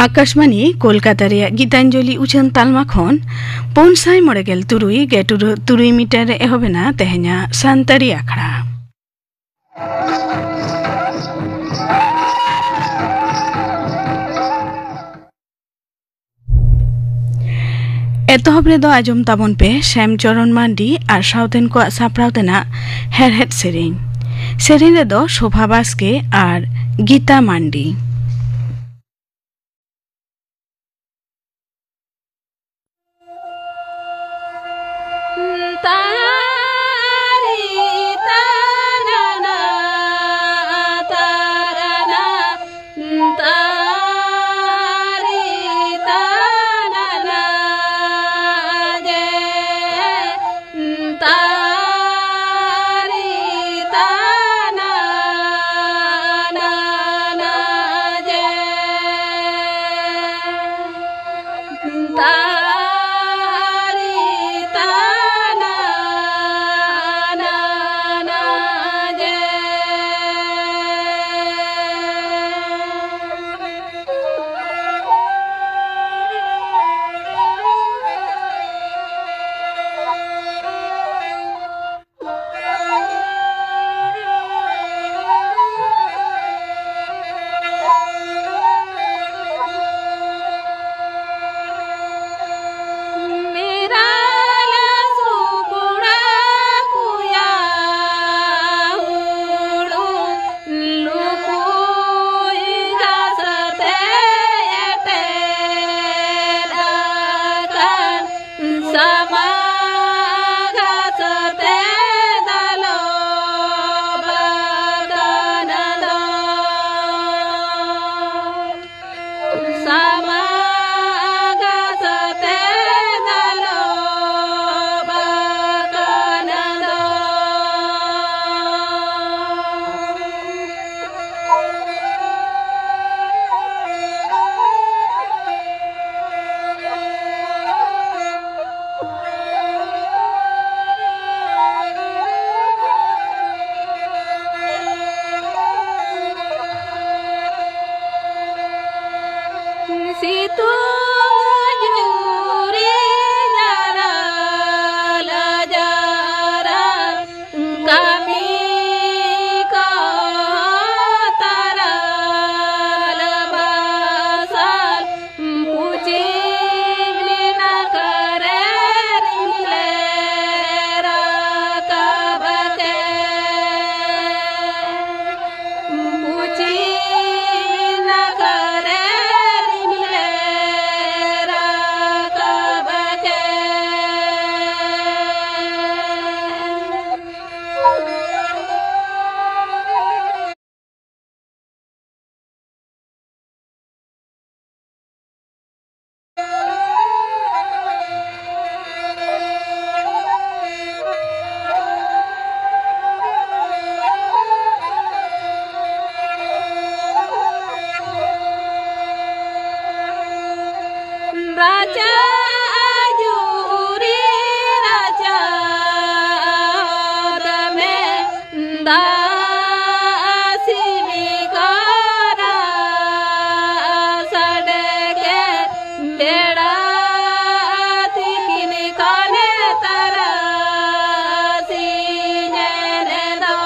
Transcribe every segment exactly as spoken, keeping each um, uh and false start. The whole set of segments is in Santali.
ᱟᱠᱟᱥᱵᱟᱱᱤ ᱠᱳᱞᱠᱟᱛᱟ ᱨᱮᱭᱟᱜ ᱜᱤᱛᱟᱧᱡᱚᱞᱤ ᱩᱪᱷᱟᱹᱱ ᱛᱟᱞᱢᱟ ᱠᱷᱚᱱ ᱯᱩᱱ ᱥᱟᱭ ᱢᱚᱬᱮ ᱜᱮᱞ ᱛᱩᱨᱩᱭ ᱜᱮ ᱛᱩᱨᱩᱭ ᱢᱤᱴᱟᱨ ᱨᱮ ᱮᱦᱚᱵ ᱮᱱᱟ ᱛᱮᱦᱮᱧᱟᱜ ᱥᱟᱱᱛᱟᱲᱤ ᱟᱠᱷᱲᱟ᱾ ᱮᱛᱚᱦᱚᱵ ᱨᱮᱫᱚ ᱟᱸᱡᱚᱢ ᱛᱟᱵᱚᱱ ᱯᱮ ᱥᱭᱟᱢ ᱪᱚᱨᱚᱱ ᱢᱟᱱᱰᱤ ᱟᱨ ᱥᱟᱶᱛᱮᱱ ᱠᱚᱣᱟᱜ ᱥᱟᱯᱲᱟᱣ ᱛᱮᱱᱟᱜ ᱦᱮᱲᱦᱮᱫ ᱥᱮᱨᱮᱧ᱾ ᱥᱮᱨᱮᱧ ᱨᱮᱫᱚ ᱥᱳᱵᱷᱟ ᱵᱟᱥᱠᱮ ᱟᱨ ᱜᱤᱛᱟ ᱢᱟᱱᱰᱤ᱾ ᱟᱡᱩᱨᱤ ᱨᱟᱪᱟ ᱫᱟᱢᱮ ᱫᱟᱜ ᱥᱤᱢᱤ ᱠᱚᱨᱟ ᱥᱟᱰᱮ ᱠᱮ ᱵᱮᱲᱟ ᱛᱤᱠᱤᱱ ᱠᱷᱚᱱᱮ ᱛᱟᱨᱟᱥᱤᱧ ᱮᱱᱮ ᱫᱚ᱾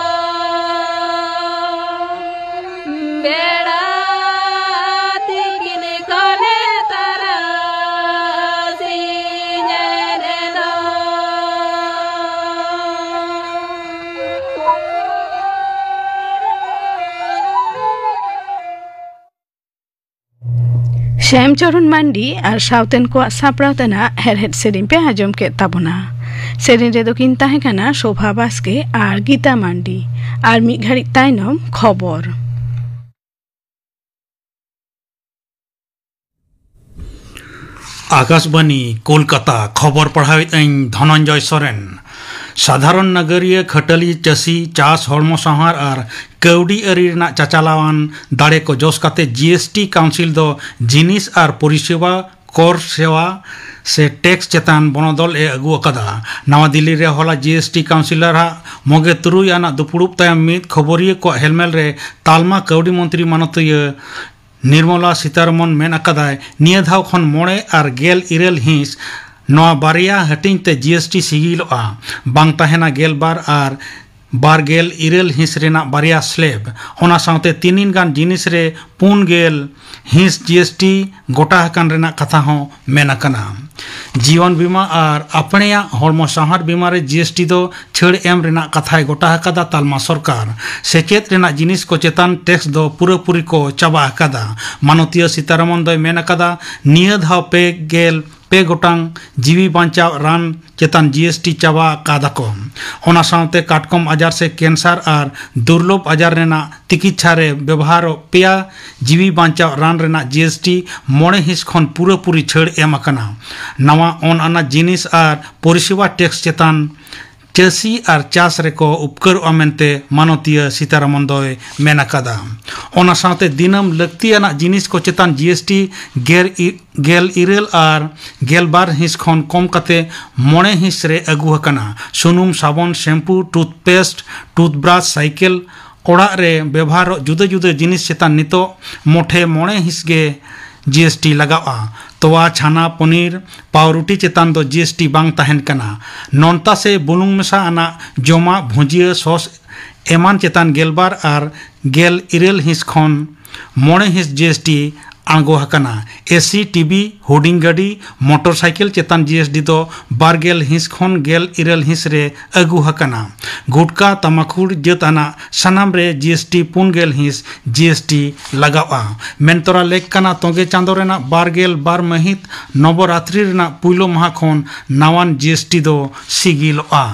ᱵᱮᱲᱟ ᱛᱤᱠᱤᱱ ᱠᱷᱚᱱᱮ ᱛᱟᱨᱟᱥᱤᱧ ᱮᱱᱮ ᱫᱚ᱾ ᱥᱭᱟᱢ ᱪᱚᱨᱚᱱ ᱢᱟᱱᱰᱤ ᱟᱨ ᱥᱟᱶᱛᱮᱱ ᱠᱚᱣᱟᱜ ᱥᱟᱯᱲᱟᱣ ᱛᱮᱱᱟᱜ ᱦᱮᱲᱦᱮᱫ ᱥᱮᱨᱮᱧ ᱯᱮ ᱟᱸᱡᱚᱢ ᱠᱮᱫ ᱛᱟᱵᱚᱱᱟ᱾ ᱥᱮᱨᱮᱧ ᱨᱮᱫᱚ ᱠᱤᱱ ᱛᱟᱦᱮᱸ ᱠᱟᱱᱟ ᱥᱳᱵᱷᱟ ᱵᱟᱥᱠᱮ ᱟᱨ ᱜᱤᱛᱟ ᱢᱟᱱᱰᱤ᱾ ᱟᱨ ᱢᱤᱫ ᱜᱷᱟᱹᱲᱤᱡ ᱛᱟᱭᱱᱚᱢ ᱠᱷᱚᱵᱚᱨ᱾ ᱟᱠᱟᱥᱵᱟᱱᱤ, ᱠᱳᱞᱠᱟᱛᱟ᱾ ᱠᱷᱚᱵᱚᱨ ᱯᱟᱲᱦᱟᱣᱮᱫ ᱟᱹᱧ ᱫᱷᱚᱱᱚᱱᱡᱚᱭ ᱥᱚᱨᱮᱱ᱾ ᱥᱟᱫᱷᱟᱨᱚᱱ ᱱᱟᱜᱟᱨᱤᱭᱟᱹ ᱠᱷᱟᱹᱴᱟᱹᱞᱤ ᱪᱟᱹᱥᱤ, ᱪᱟᱥ, ᱦᱚᱲᱢᱚ ᱥᱟᱶᱟᱨ ᱟᱨ ᱠᱟᱹᱣᱰᱤ ᱟᱹᱨᱤ ᱨᱮᱱᱟᱜ ᱪᱟᱪᱟᱞᱟᱣᱟᱱ ᱫᱟᱲᱮ ᱠᱚ ᱡᱚᱥ ᱠᱟᱛᱮ ᱡᱤ ᱮᱥ ᱴᱤ ᱠᱟᱣᱩᱱᱥᱤᱞ ᱫᱚ ᱡᱤᱱᱤᱥ ᱟᱨ ᱯᱚᱨᱤᱥᱮᱵᱟ ᱠᱚᱨ ᱥᱮᱣᱟ ᱥᱮ ᱴᱮᱠᱥ ᱪᱮᱛᱟᱱ ᱵᱚᱱᱚᱫᱚᱞ ᱮ ᱟᱹᱜᱩ ᱟᱠᱟᱫᱟ᱾ ᱱᱟᱣᱟ ᱫᱤᱞᱞᱤ ᱨᱮ ᱦᱚᱞᱟ ᱡᱤ ᱮᱥ ᱴᱤ ᱠᱟᱣᱩᱱᱥᱤᱞᱟᱨ ᱟᱜ ᱢᱚᱜᱮ ᱛᱩᱨᱩᱭ ᱟᱱᱟᱜ ᱫᱩᱯᱩᱲᱩᱵ ᱛᱟᱭᱚᱢ ᱢᱤᱫ ᱠᱷᱚᱵᱚᱨᱤᱭᱟᱹ ᱠᱚᱣᱟᱜ ᱦᱮᱞᱢᱮᱞ ᱨᱮ ᱛᱟᱞᱢᱟ ᱠᱟᱹᱣᱰᱤ ᱢᱚᱱᱛᱨᱤ ᱢᱟᱱᱚᱛᱤᱭᱟᱹ ᱱᱤᱨᱢᱚᱞᱟ ᱥᱤᱛᱟᱨᱚᱢᱚᱱ ᱢᱮᱱ ᱟᱠᱟᱫᱟᱭ, ᱱᱤᱭᱟᱹ ᱫᱷᱟᱣ ᱠᱷᱚᱱ ᱢᱚᱬᱮ ᱟᱨ ᱜᱮᱞ ᱤᱨᱟᱹᱞ ᱦᱤᱸᱥ ᱱᱚᱣᱟ ᱵᱟᱨᱭᱟ ᱦᱟᱹᱴᱤᱧ ᱛᱮ ᱡᱤ ᱮᱥ ᱴᱤ ᱥᱤᱜᱤᱞᱚᱜᱼᱟ᱾ ᱵᱟᱝ ᱛᱟᱦᱮᱱᱟ ᱜᱮᱞ ᱵᱟᱨ ᱟᱨ ᱵᱟᱨ ᱜᱮᱞ ᱤᱨᱟᱹᱞ ᱦᱤᱸᱥ ᱨᱮᱱᱟᱜ ᱵᱟᱨᱭᱟ ᱥᱞᱮᱵ᱾ ᱚᱱᱟ ᱥᱟᱶᱛᱮ ᱛᱤᱱᱤᱱ ᱜᱟᱱ ᱡᱤᱱᱤᱥ ᱨᱮ ᱯᱩᱱ ᱜᱮᱞ ᱦᱤᱸᱥ ᱡᱤ ᱮᱥ ᱴᱤ ᱜᱚᱴᱟ ᱟᱠᱟᱱ ᱨᱮᱱᱟᱜ ᱠᱟᱛᱷᱟ ᱦᱚᱸ ᱢᱮᱱ ᱟᱠᱟᱱᱟ᱾ ᱡᱤᱭᱚᱱ ᱵᱤᱢᱟ ᱟᱨ ᱟᱯᱲᱮᱭᱟᱜ ᱦᱚᱲᱢᱚ ᱥᱟᱶᱟᱨ ᱵᱤᱢᱟ ᱨᱮ ᱡᱤ ᱮᱥ ᱴᱤ ᱫᱚ ᱪᱷᱟᱹᱲ ᱮᱢ ᱨᱮᱱᱟᱜ ᱠᱟᱛᱷᱟᱭ ᱜᱚᱴᱟ ᱟᱠᱟᱫᱟ ᱛᱟᱞᱢᱟ ᱥᱚᱨᱠᱟᱨ᱾ ᱥᱮᱪᱮᱫ ᱨᱮᱱᱟᱜ ᱡᱤᱱᱤᱥ ᱠᱚ ᱪᱮᱛᱟᱱ ᱴᱮᱠᱥ ᱫᱚ ᱯᱩᱨᱟᱹᱯᱩᱨᱤ ᱠᱚ ᱪᱟᱵᱟ ᱟᱠᱟᱫᱟ᱾ ᱢᱟᱱᱚᱛᱤᱭᱟᱹ ᱥᱤᱛᱟᱨᱚᱢᱚᱱ ᱫᱚᱭ ᱢᱮᱱ ᱟᱠᱟᱫᱟ, ᱱᱤᱭᱟᱹ ᱫᱷᱟᱣ ᱯᱮ ᱜᱮᱞ ᱯᱮ ᱜᱚᱴᱟᱝ ᱡᱤᱣᱤ ᱵᱟᱧᱪᱟᱣ ᱨᱟᱱ ᱪᱮᱛᱟᱱ ᱡᱤ ᱮᱥ ᱴᱤ ᱪᱟᱵᱟ ᱟᱠᱟᱫᱟ ᱠᱚ᱾ ᱚᱱᱟ ᱥᱟᱶᱛᱮ ᱠᱟᱴᱠᱚᱢ ᱟᱡᱟᱨ ᱥᱮ ᱠᱮᱱᱥᱟᱨ ᱟᱨ ᱫᱩᱨᱞᱚᱵᱷ ᱟᱡᱟᱨ ᱨᱮᱱᱟᱜ ᱛᱤᱠᱤᱪᱪᱷᱟ ᱨᱮ ᱵᱮᱵᱚᱦᱟᱨᱚᱜ ᱯᱮᱭᱟ ᱡᱤᱣᱤ ᱵᱟᱧᱪᱟᱣ ᱨᱟᱱ ᱨᱮᱱᱟᱜ ᱡᱤ ᱮᱥ ᱴᱤ ᱢᱚᱬᱮ ᱦᱤᱸᱥ ᱠᱷᱚᱱ ᱯᱩᱨᱟᱹᱯᱩᱨᱤ ᱪᱷᱟᱹᱲ ᱮᱢ ᱟᱠᱟᱱᱟ᱾ ᱱᱟᱣᱟ ᱚᱱ ᱟᱱᱟᱜ ᱡᱤᱱᱤᱥ ᱟᱨ ᱯᱚᱨᱤᱥᱮᱵᱟ ᱴᱮᱠᱥ ᱪᱮᱛᱟᱱ ᱪᱟᱹᱥᱤ ᱟᱨ ᱪᱟᱥ ᱨᱮᱠᱚ ᱩᱯᱠᱟᱹᱨᱚᱜᱼᱟ ᱢᱮᱱᱛᱮ ᱢᱟᱱᱚᱛᱤᱭᱟᱹ ᱥᱤᱛᱟᱨᱟᱢᱚᱱ ᱫᱚᱭ ᱢᱮᱱ ᱟᱠᱟᱫᱟ᱾ ᱚᱱᱟ ᱥᱟᱶᱛᱮ ᱫᱤᱱᱟᱹᱢ ᱞᱟᱹᱠᱛᱤᱭᱟᱱᱟᱜ ᱡᱤᱱᱤᱥ ᱠᱚ ᱪᱮᱛᱟᱱ ᱡᱤ ᱮᱥ ᱴᱤ ᱜᱮᱞ ᱤ-, ᱜᱮᱞ ᱤᱨᱟᱹᱞ ᱟᱨ ᱜᱮᱞ ᱵᱟᱨ ᱦᱤᱸᱥ ᱠᱷᱚᱱ ᱠᱚᱢ ᱠᱟᱛᱮ ᱢᱚᱬᱮ ᱦᱤᱸᱥ ᱨᱮ ᱟᱹᱜᱩ ᱟᱠᱟᱱᱟ᱾ ᱥᱩᱱᱩᱢ, ᱥᱟᱵᱚᱱ, ᱥᱮᱢᱯᱩ, ᱴᱩᱛᱷᱯᱮᱥᱴ, ᱴᱩᱛᱷᱵᱨᱟᱥ, ᱥᱟᱭᱠᱮᱞ, ᱚᱲᱟᱜ ᱨᱮ ᱵᱮᱵᱷᱟᱨᱚᱜ ᱡᱩᱫᱟᱹ ᱡᱩᱫᱟᱹ ᱡᱤᱱᱤᱥ ᱪᱮᱛᱟᱱ ᱱᱤᱛᱚᱜ ᱢᱚᱴᱷᱮ ᱢᱚᱬᱮ ᱦᱤᱸᱥ ᱜᱮ ᱡᱤ ᱮᱥ ᱴᱤ ᱞᱟᱜᱟᱜᱼᱟ᱾ ᱛᱚᱣᱟ, ᱪᱷᱟᱱᱟ, ᱯᱚᱱᱤᱨ, ᱯᱟᱣᱨᱩᱴᱤ ᱪᱮᱛᱟᱱ ᱫᱚ ᱡᱤ ᱮᱥ ᱴᱤ ᱵᱟᱝ ᱛᱟᱦᱮᱱ ᱠᱟᱱᱟ᱾ ᱱᱚᱱᱛᱟ ᱥᱮ ᱵᱩᱞᱩᱝ ᱢᱮᱥᱟ ᱟᱱᱟᱜ ᱡᱚᱢᱟᱜ, ᱵᱷᱩᱡᱤᱭᱟᱹ, ᱥᱚᱥ ᱮᱢᱟᱱ ᱪᱮᱛᱟᱱ ᱜᱮᱞᱵᱟᱨ ᱟᱨ ᱜᱮᱞ ᱤᱨᱟᱹᱞ ᱦᱤᱸᱥ ᱠᱷᱚᱱ ᱢᱚᱬᱮ ᱦᱤᱸᱥ ᱡᱤ ᱮᱥ ᱴᱤ ᱟᱬᱜᱚ ᱟᱠᱟᱱᱟ᱾ ᱮ ᱥᱤ, ᱴᱤ ᱵᱷᱤ, ᱦᱩᱰᱤᱧ ᱜᱟᱹᱰᱤ, ᱢᱚᱴᱚᱨ ᱥᱟᱭᱠᱮᱞ ᱪᱮᱛᱟᱱ ᱡᱤ ᱮᱥ ᱴᱤ ᱫᱚ ᱵᱟᱨ ᱜᱮᱞ ᱦᱤᱸᱥ ᱠᱷᱚᱱ ᱜᱮᱞ ᱤᱨᱟᱹᱞ ᱦᱤᱸᱥ ᱨᱮ ᱟᱹᱜᱩ ᱟᱠᱟᱱᱟ᱾ ᱜᱩᱴᱠᱟ, ᱛᱟᱢᱟᱠᱷᱩᱲ ᱡᱟᱹᱛ ᱟᱱᱟᱜ ᱥᱟᱱᱟᱢ ᱨᱮ ᱡᱤ ᱮᱥ ᱴᱤ ᱯᱩᱱ ᱜᱮᱞ ᱦᱤᱸᱥ ᱡᱤ ᱮᱥ ᱴᱤ ᱞᱟᱜᱟᱣᱜᱼᱟ᱾ ᱢᱮᱱᱛᱚᱨᱟ ᱞᱮᱠ ᱠᱟᱱᱟ, ᱛᱚᱸᱜᱮ ᱪᱟᱸᱫᱚ ᱨᱮᱱᱟᱜ ᱵᱟᱨ ᱜᱮᱞ ᱵᱟᱨ ᱢᱟᱹᱦᱤᱛ ᱱᱚᱵᱚᱨᱟᱛᱨᱤ ᱨᱮᱱᱟᱜ ᱯᱩᱭᱞᱩ ᱢᱟᱦᱟ ᱠᱷᱚᱱ ᱱᱟᱣᱟᱱ ᱡᱤ ᱮᱥ ᱴᱤ ᱫᱚ ᱥᱤᱜᱤᱞᱚᱜᱼᱟ᱾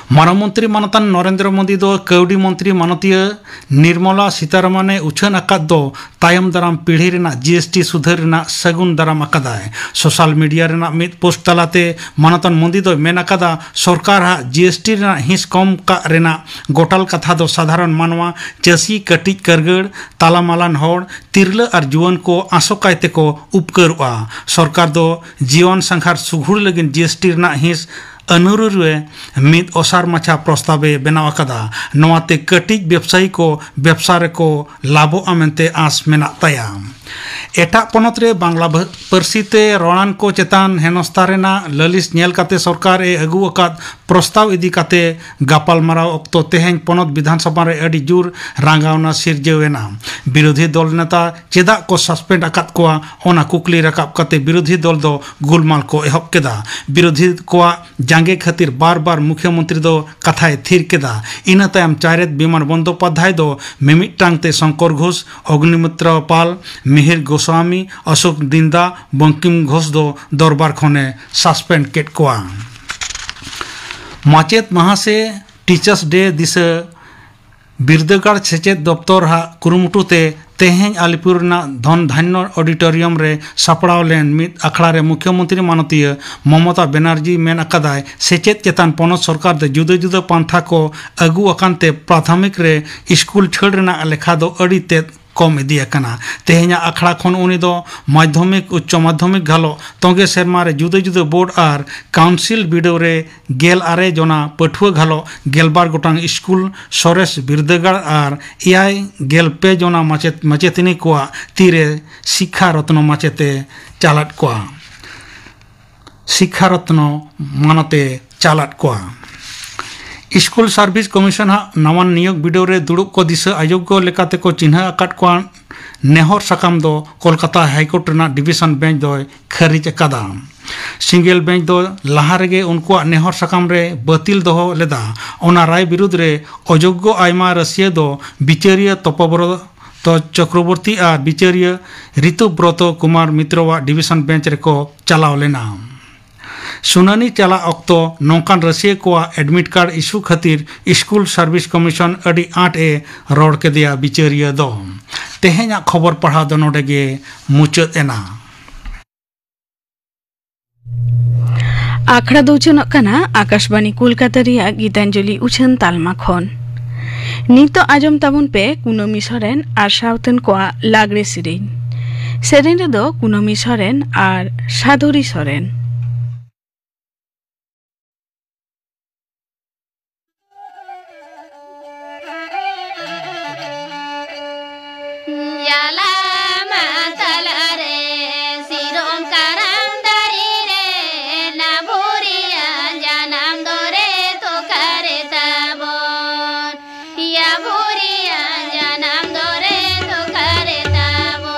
ᱢᱟᱨᱟᱝ ᱢᱚᱱᱛᱨᱤ ᱢᱟᱱᱚᱛᱟᱱ ᱱᱚᱨᱮᱱᱫᱨᱚ ᱢᱳᱫᱤ ᱫᱚ ᱠᱟᱹᱣᱰᱤ ᱢᱚᱱᱛᱨᱤ ᱢᱟᱱᱚᱛᱤᱭᱟᱹ ᱱᱤᱨᱢᱚᱞᱟ ᱥᱤᱛᱟᱨᱟᱢᱟᱱᱮ ᱩᱪᱷᱟᱹᱱ ᱟᱠᱟᱫ ᱫᱚ ᱛᱟᱭᱚᱢ ᱫᱟᱨᱟᱢ ᱯᱤᱲᱦᱤ ᱨᱮᱱᱟᱜ ᱡᱤ ᱮᱥ ᱴᱤ ᱥᱩᱫᱷᱟᱹᱨ ᱨᱮᱱᱟᱜ ᱥᱟᱹᱜᱩᱱ ᱫᱟᱨᱟᱢ ᱟᱠᱟᱫᱟᱭ᱾ ᱥᱳᱥᱟᱞ ᱢᱤᱰᱤᱭᱟ ᱨᱮᱱᱟᱜ ᱢᱤᱫ ᱯᱳᱥᱴ ᱛᱟᱞᱟᱛᱮ ᱢᱟᱱᱚᱛᱟᱱ ᱢᱳᱫᱤ ᱫᱚᱭ ᱢᱮᱱ ᱟᱠᱟᱫᱟ, ᱥᱚᱨᱠᱟᱨ ᱦᱟᱜ ᱡᱤ ᱮᱥ ᱴᱤ ᱨᱮᱱᱟᱜ ᱦᱤᱸᱥ ᱠᱚᱢ ᱠᱟᱜ ᱨᱮᱱᱟᱜ ᱜᱚᱴᱟᱞ ᱠᱟᱛᱷᱟ ᱫᱚ ᱥᱟᱫᱷᱟᱨᱚᱱ ᱢᱟᱱᱣᱟ, ᱪᱟᱹᱥᱤ, ᱠᱟᱹᱴᱤᱡ ᱠᱟᱹᱨᱜᱟᱹᱲ, ᱛᱟᱞᱟᱢᱟᱞᱟᱱ ᱦᱚᱲ, ᱛᱤᱨᱞᱟᱹ ᱟᱨ ᱡᱩᱣᱟᱹᱱ ᱠᱚ ᱟᱥᱚᱠᱟᱭ ᱛᱮᱠᱚ ᱩᱯᱠᱟᱹᱨᱚᱜᱼᱟ᱾ ᱥᱚᱨᱠᱟᱨ ᱫᱚ ᱡᱤᱭᱚᱱ ᱥᱟᱸᱜᱷᱟᱨ ᱥᱩᱜᱷᱩᱲ ᱞᱟᱹᱜᱤᱫ ᱡᱤ ᱮᱥ ᱴᱤ ᱨᱮᱱᱟᱜ ᱦᱤᱸᱥ ᱟᱹᱱᱩᱨᱩ ᱨᱮ ᱢᱤᱫ ᱚᱥᱟᱨ ᱢᱟᱪᱷᱟ ᱯᱨᱚᱥᱛᱟᱵ ᱮ ᱵᱮᱱᱟᱣ ᱟᱠᱟᱫᱟ᱾ ᱱᱚᱣᱟᱛᱮ ᱠᱟᱹᱴᱤᱡ ᱵᱮᱵᱽᱥᱟᱭᱤ ᱠᱚ ᱵᱮᱵᱽᱥᱟ ᱨᱮᱠᱚ ᱞᱟᱵᱷᱚᱜᱼᱟ ᱢᱮᱱᱛᱮ ᱟᱸᱥ ᱢᱮᱱᱟᱜ ᱛᱟᱭᱟ᱾ ᱮᱴᱟᱜ ᱯᱚᱱᱚᱛ ᱨᱮ ᱵᱟᱝᱞᱟ ᱵᱷᱟᱹ-, ᱯᱟᱹᱨᱥᱤ ᱛᱮ ᱨᱚᱲᱟᱱ ᱠᱚ ᱪᱮᱛᱟᱱ ᱦᱮᱱᱚᱥᱛᱟ ᱨᱮᱱᱟᱜ ᱞᱟᱹᱞᱤᱥ ᱧᱮᱞ ᱠᱟᱛᱮ ᱥᱚᱨᱠᱟᱨ ᱮ ᱟᱹᱜᱩ ᱟᱠᱟᱫ ᱯᱨᱚᱥᱛᱟᱵ ᱤᱫᱤ ᱠᱟᱛᱮ ᱜᱟᱯᱟᱞᱢᱟᱨᱟᱣ ᱚᱠᱛᱚ ᱛᱮᱦᱮᱧ ᱯᱚᱱᱚᱛ ᱵᱤᱫᱷᱟᱱ ᱥᱚᱵᱷᱟ ᱨᱮ ᱟᱹᱰᱤ ᱡᱳᱨ ᱨᱟᱸᱜᱟᱣᱱᱟ ᱥᱤᱨᱡᱟᱹᱣ ᱮᱱᱟ᱾ ᱵᱤᱨᱳᱫᱷᱤ ᱫᱚᱞ ᱱᱮᱛᱟ ᱪᱮᱫᱟᱜ ᱠᱚ ᱥᱟᱥᱯᱮᱱᱰ ᱟᱠᱟᱫ ᱠᱚᱣᱟ, ᱚᱱᱟ ᱠᱩᱠᱞᱤ ᱨᱟᱠᱟᱵ ᱠᱟᱛᱮ ᱵᱤᱨᱳᱫᱷᱤ ᱫᱚᱞ ᱫᱚ ᱜᱩᱞᱢᱟᱞ ᱠᱚ ᱮᱦᱚᱵ ᱠᱮᱫᱟ᱾ ᱵᱤᱨᱳᱫᱷᱤ ᱠᱚᱣᱟᱜ ᱡᱟᱸᱜᱮ ᱠᱷᱟᱹᱛᱤᱨ ᱵᱟᱨ ᱵᱟᱨ ᱢᱩᱠᱷᱭᱚᱢᱚᱱᱛᱨᱤ ᱫᱚ ᱠᱟᱛᱷᱟᱭ ᱛᱷᱤᱨ ᱠᱮᱫᱟ᱾ ᱤᱱᱟᱹ ᱛᱟᱭᱚᱢ ᱪᱟᱭᱨᱮᱛ ᱵᱤᱢᱟᱱ ᱵᱚᱱᱫᱳᱯᱟᱫᱽᱫᱷᱟᱭ ᱫᱚ ᱢᱤᱢᱤᱫᱴᱟᱝ ᱛᱮ ᱥᱚᱝᱠᱚᱨ ᱜᱷᱳᱥ, ᱚᱜᱽᱱᱤᱢᱤᱛᱨᱚ ᱯᱟᱞ, ᱢᱤᱦᱤᱨ ᱜᱳᱥᱣᱟᱢᱤ, ᱚᱥᱳᱠ ᱫᱤᱱᱫᱟ, ᱵᱚᱝᱠᱤᱢ ᱜᱷᱳᱥ ᱫᱚ ᱫᱚᱨᱵᱟᱨ ᱠᱷᱚᱱᱮ ᱥᱟᱥᱯᱮᱱᱰ ᱠᱮᱫ ᱠᱚᱣᱟ᱾ ᱢᱟᱪᱮᱛ ᱢᱟᱦᱟ ᱥᱮ ᱴᱤᱪᱟᱨᱥ ᱰᱮ ᱫᱤᱥᱟᱹ ᱵᱤᱨᱫᱟᱹᱜᱟᱲ ᱥᱮᱪᱮᱫ ᱫᱚᱯᱛᱚᱨ ᱦᱟᱜ ᱠᱩᱨᱩᱢᱩᱴᱩ ᱛᱮ ᱛᱮᱦᱮᱧ ᱟᱞᱤᱯᱩᱨ ᱨᱮᱱᱟᱜ ᱫᱷᱚᱱ ᱫᱷᱟᱱᱭᱚ ᱚᱰᱤᱴᱳᱨᱤᱭᱟᱢ ᱨᱮ ᱥᱟᱯᱲᱟᱣ ᱞᱮᱱ ᱢᱤᱫ ᱟᱠᱷᱲᱟ ᱨᱮ ᱢᱩᱠᱷᱭᱚᱢᱚᱱᱛᱨᱤ ᱢᱟᱱᱚᱛᱤᱭᱟᱹ ᱢᱚᱢᱚᱛᱟ ᱵᱮᱱᱟᱨᱡᱤ ᱢᱮᱱ ᱟᱠᱟᱫᱟᱭ, ᱥᱮᱪᱮᱫ ᱪᱮᱛᱟᱱ ᱯᱚᱱᱚᱛ ᱥᱚᱨᱠᱟᱨ ᱫᱚ ᱡᱩᱫᱟᱹ ᱡᱩᱫᱟᱹ ᱯᱟᱱᱛᱷᱟ ᱠᱚ ᱟᱹᱜᱩ ᱟᱠᱟᱱ ᱛᱮ ᱯᱨᱟᱛᱷᱚᱢᱤᱠ ᱨᱮ ᱥᱠᱩᱞ ᱪᱷᱟᱹᱲ ᱨᱮᱱᱟᱜ ᱞᱮᱠᱷᱟ ᱫᱚ ᱟᱹᱰᱤ ᱛᱮᱫ ᱠᱚᱢ ᱤᱫᱤ ᱟᱠᱟᱱᱟ᱾ ᱛᱮᱦᱮᱧᱟᱜ ᱟᱠᱷᱲᱟ ᱠᱷᱚᱱ ᱩᱱᱤ ᱫᱚ ᱢᱟᱫᱽᱫᱷᱚᱢᱤᱠ, ᱩᱪᱪᱚ ᱢᱟᱫᱽᱫᱷᱚᱢᱤᱠ ᱜᱷᱟᱞᱚᱜ ᱛᱚᱸᱜᱮ ᱥᱮᱨᱢᱟ ᱨᱮ ᱡᱩᱫᱟᱹ ᱡᱩᱫᱟᱹ ᱵᱳᱨᱰ ᱟᱨ ᱠᱟᱣᱩᱱᱥᱤᱞ ᱵᱤᱰᱟᱹᱣ ᱨᱮ ᱜᱮᱞ ᱟᱨᱮ ᱡᱚᱱᱟ ᱯᱟᱹᱴᱷᱩᱣᱟᱹ ᱜᱷᱟᱞᱚᱜ ᱜᱮᱞᱵᱟᱨ ᱜᱚᱴᱟᱝ ᱥᱠᱩᱞ ᱥᱚᱨᱮᱥ ᱵᱤᱨᱫᱟᱹᱜᱟᱲ ᱟᱨ ᱮᱭᱟᱭ ᱜᱮᱞ ᱯᱮ ᱡᱚᱱᱟ ᱢᱟᱪᱮᱛ ᱢᱟᱪᱮᱛᱟᱹᱱᱤ ᱠᱚᱣᱟᱜ ᱛᱤᱨᱮ ᱥᱤᱠᱠᱷᱟ ᱨᱚᱛᱱᱚ ᱢᱟᱪᱮᱛᱮ ᱪᱟᱞᱟᱫ ᱠᱚᱣᱟ᱾ ᱥᱤᱠᱠᱷᱟ ᱨᱚᱛᱱᱚ ᱢᱟᱱᱚᱛᱮ ᱪᱟᱞᱟᱫ ᱠᱚᱣᱟ᱾ ᱥᱠᱩᱞ ᱥᱟᱨᱵᱷᱤᱥ ᱠᱚᱢᱤᱥᱚᱱ ᱟᱜ ᱱᱟᱣᱟᱱ ᱱᱤᱭᱳᱜᱽ ᱵᱤᱰᱟᱹᱣ ᱨᱮ ᱫᱩᱲᱩᱵ ᱠᱚ ᱫᱤᱥᱟᱹ ᱟᱭᱳᱜᱽᱭᱚ ᱞᱮᱠᱟᱛᱮ ᱠᱚ ᱪᱤᱱᱦᱟᱹ ᱟᱠᱟᱫ ᱠᱚᱣᱟ ᱱᱮᱦᱚᱨ ᱥᱟᱠᱟᱢ ᱫᱚ ᱠᱳᱞᱠᱟᱛᱟ ᱦᱟᱭᱠᱳᱨᱴ ᱨᱮᱱᱟᱜ ᱰᱤᱵᱤᱥᱚᱱ ᱵᱮᱧᱪ ᱫᱚᱭ ᱠᱷᱟᱹᱨᱤᱡ ᱟᱠᱟᱫᱟ᱾ ᱥᱤᱸᱜᱮᱞ ᱵᱮᱧᱪ ᱫᱚ ᱞᱟᱦᱟ ᱨᱮᱜᱮ ᱩᱱᱠᱩᱣᱟᱜ ᱱᱮᱦᱚᱨ ᱥᱟᱠᱟᱢ ᱨᱮ ᱵᱟᱹᱛᱤᱞ ᱫᱚᱦᱚ ᱞᱮᱫᱟ᱾ ᱚᱱᱟ ᱨᱟᱭ ᱵᱤᱨᱩᱫᱽ ᱨᱮ ᱚᱡᱳᱜᱽᱭᱚ ᱟᱭᱢᱟ ᱨᱟᱹᱥᱤᱭᱟᱹ ᱫᱚ ᱵᱤᱪᱟᱹᱨᱤᱭᱟᱹ ᱛᱚᱯᱚᱵᱨᱚᱛᱚ ᱪᱚᱠᱨᱚᱵᱚᱨᱛᱤ ᱟᱨ ᱵᱤᱪᱟᱹᱨᱤᱭᱟᱹ ᱨᱤᱛᱩᱵᱨᱚᱛᱚ ᱠᱩᱢᱟᱨ ᱢᱤᱛᱨᱚᱣᱟᱜ ᱰᱤᱵᱤᱥᱚᱱ ᱵᱮᱧᱪ ᱨᱮᱠᱚ ᱪᱟᱞᱟᱣ ᱞᱮᱱᱟ᱾ ᱥᱩᱱᱟᱹᱱᱤ ᱪᱟᱞᱟᱜ ᱚᱠᱛᱚ ᱱᱚᱝᱠᱟᱱ ᱨᱟᱹᱥᱤᱭᱟᱹ ᱠᱚᱣᱟᱜ ᱮᱰᱢᱤᱴ ᱠᱟᱨᱰ ᱤᱥᱩ ᱠᱷᱟᱹᱛᱤᱨ ᱥᱠᱩᱞ ᱥᱟᱨᱵᱷᱤᱥ ᱠᱚᱢᱤᱥᱚᱱ ᱟᱹᱰᱤ ᱟᱸᱴ ᱮ ᱨᱚᱲ ᱠᱮᱫᱮᱭᱟ ᱵᱤᱪᱟᱹᱨᱤᱭᱟᱹ ᱫᱚ᱾ ᱛᱮᱦᱮᱧᱟᱜ ᱠᱷᱚᱵᱚᱨ ᱯᱟᱲᱦᱟᱣ ᱫᱚ ᱱᱚᱰᱮ ᱜᱮ ᱢᱩᱪᱟᱹᱫ ᱮᱱᱟ᱾ ᱟᱠᱷᱲᱟ ᱫᱚ ᱩᱪᱷᱟᱹᱱᱚᱜ ᱠᱟᱱᱟ ᱟᱠᱟᱥᱵᱟᱬᱤ ᱠᱳᱞᱠᱟᱛᱟ ᱨᱮᱭᱟᱜ ᱜᱤᱛᱟᱧᱡᱚᱞᱤ ᱩᱪᱷᱟᱹᱱ ᱛᱟᱞᱢᱟ ᱠᱷᱚᱱ᱾ ᱱᱤᱛᱚᱜ ᱟᱸᱡᱚᱢ ᱛᱟᱵᱚᱱ ᱯᱮ ᱠᱩᱱᱟᱹᱢᱤ ᱥᱚᱨᱮᱱ ᱟᱨ ᱥᱟᱶᱛᱮᱱ ᱠᱚᱣᱟᱜ ᱞᱟᱜᱽᱲᱮ ᱥᱮᱨᱮᱧ᱾ ᱥᱮᱨᱮᱧ ᱨᱮᱫᱚ ᱠᱩᱱᱟᱹᱢᱤ ᱥᱚᱨᱮᱱ ᱟᱨ ᱥᱟᱫᱷᱩᱨᱤ ᱥᱚᱨᱮᱱ᱾ ᱡᱟᱞᱟ ᱢᱟ ᱛᱟᱞᱟ ᱨᱮ ᱥᱤᱨᱚᱢ ᱠᱟᱨᱟᱢ ᱫᱟᱨᱮ ᱨᱮ ᱱᱟᱵᱷᱩᱨᱤᱭᱟ ᱡᱟᱱᱟᱢ ᱫᱚᱨᱮ ᱛᱚᱠᱟᱨᱮ ᱛᱟᱵᱚᱱ᱾ ᱭᱟ ᱵᱷᱩᱨᱤᱭᱟ ᱡᱟᱱᱟᱢ ᱫᱚᱨᱮ ᱛᱚᱠᱟᱨᱮ ᱛᱟᱵᱚᱱ᱾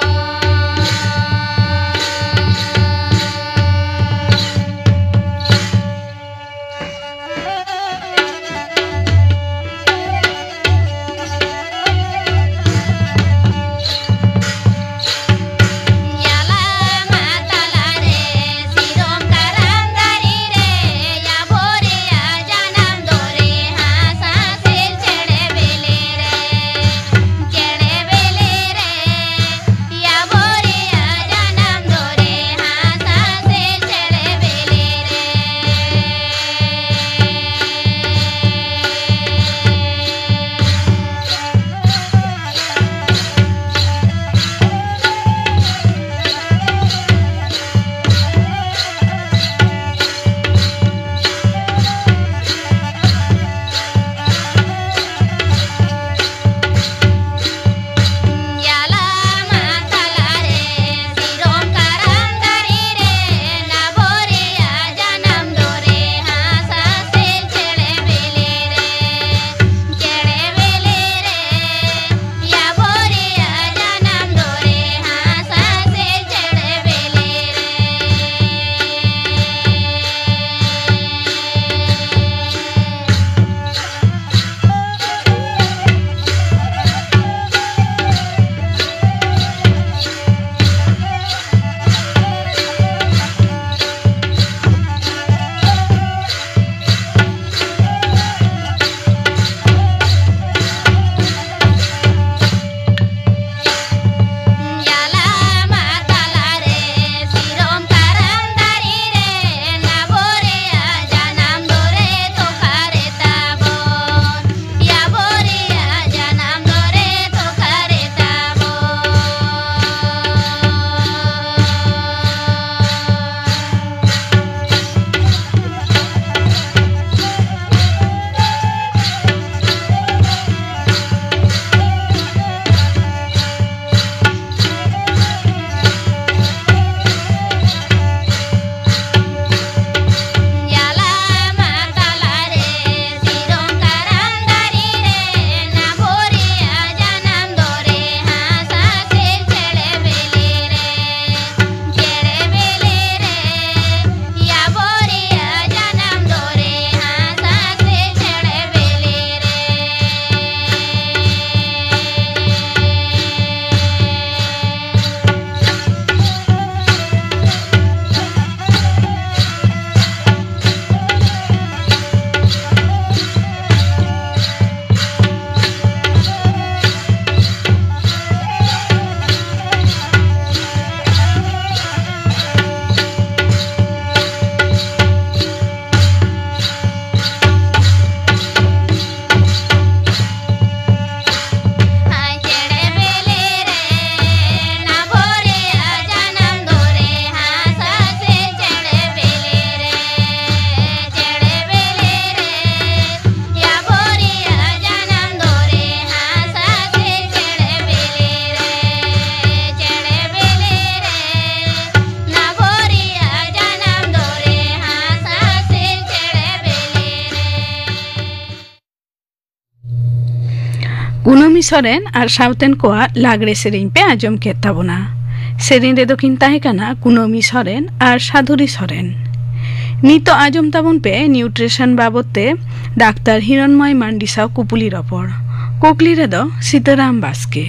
ᱥᱚᱨᱮᱱ ᱟᱨ ᱥᱟᱶᱛᱮᱱ ᱠᱚᱣᱟᱜ ᱞᱟᱜᱽᱲᱮ ᱥᱮᱨᱮᱧ ᱯᱮ ᱟᱸᱡᱚᱢ ᱠᱮᱫ ᱛᱟᱵᱚᱱᱟ᱾ ᱥᱮᱨᱮᱧ ᱨᱮᱫᱚ ᱠᱤᱱ ᱛᱟᱦᱮᱸ ᱠᱟᱱᱟ ᱠᱩᱱᱟᱹᱢᱤ ᱥᱚᱨᱮᱱ ᱟᱨ ᱥᱟᱫᱷᱩᱨᱤ ᱥᱚᱨᱮᱱ᱾ ᱱᱤᱛᱚᱜ ᱟᱸᱡᱚᱢ ᱛᱟᱵᱚᱱ ᱯᱮ ᱱᱤᱭᱩᱴᱨᱤᱥᱚᱱ ᱵᱟᱵᱚᱛ ᱛᱮ ᱰᱟᱠᱛᱟᱨ ᱦᱤᱨᱚᱱᱢᱚᱭ ᱢᱟᱱᱰᱤ ᱥᱟᱶ ᱠᱩᱯᱩᱞᱤ ᱨᱚᱯᱚᱲ᱾ ᱠᱩᱠᱞᱤ ᱨᱮᱫᱚ ᱥᱤᱛᱟᱹᱨᱟᱢ ᱵᱟᱥᱠᱮ᱾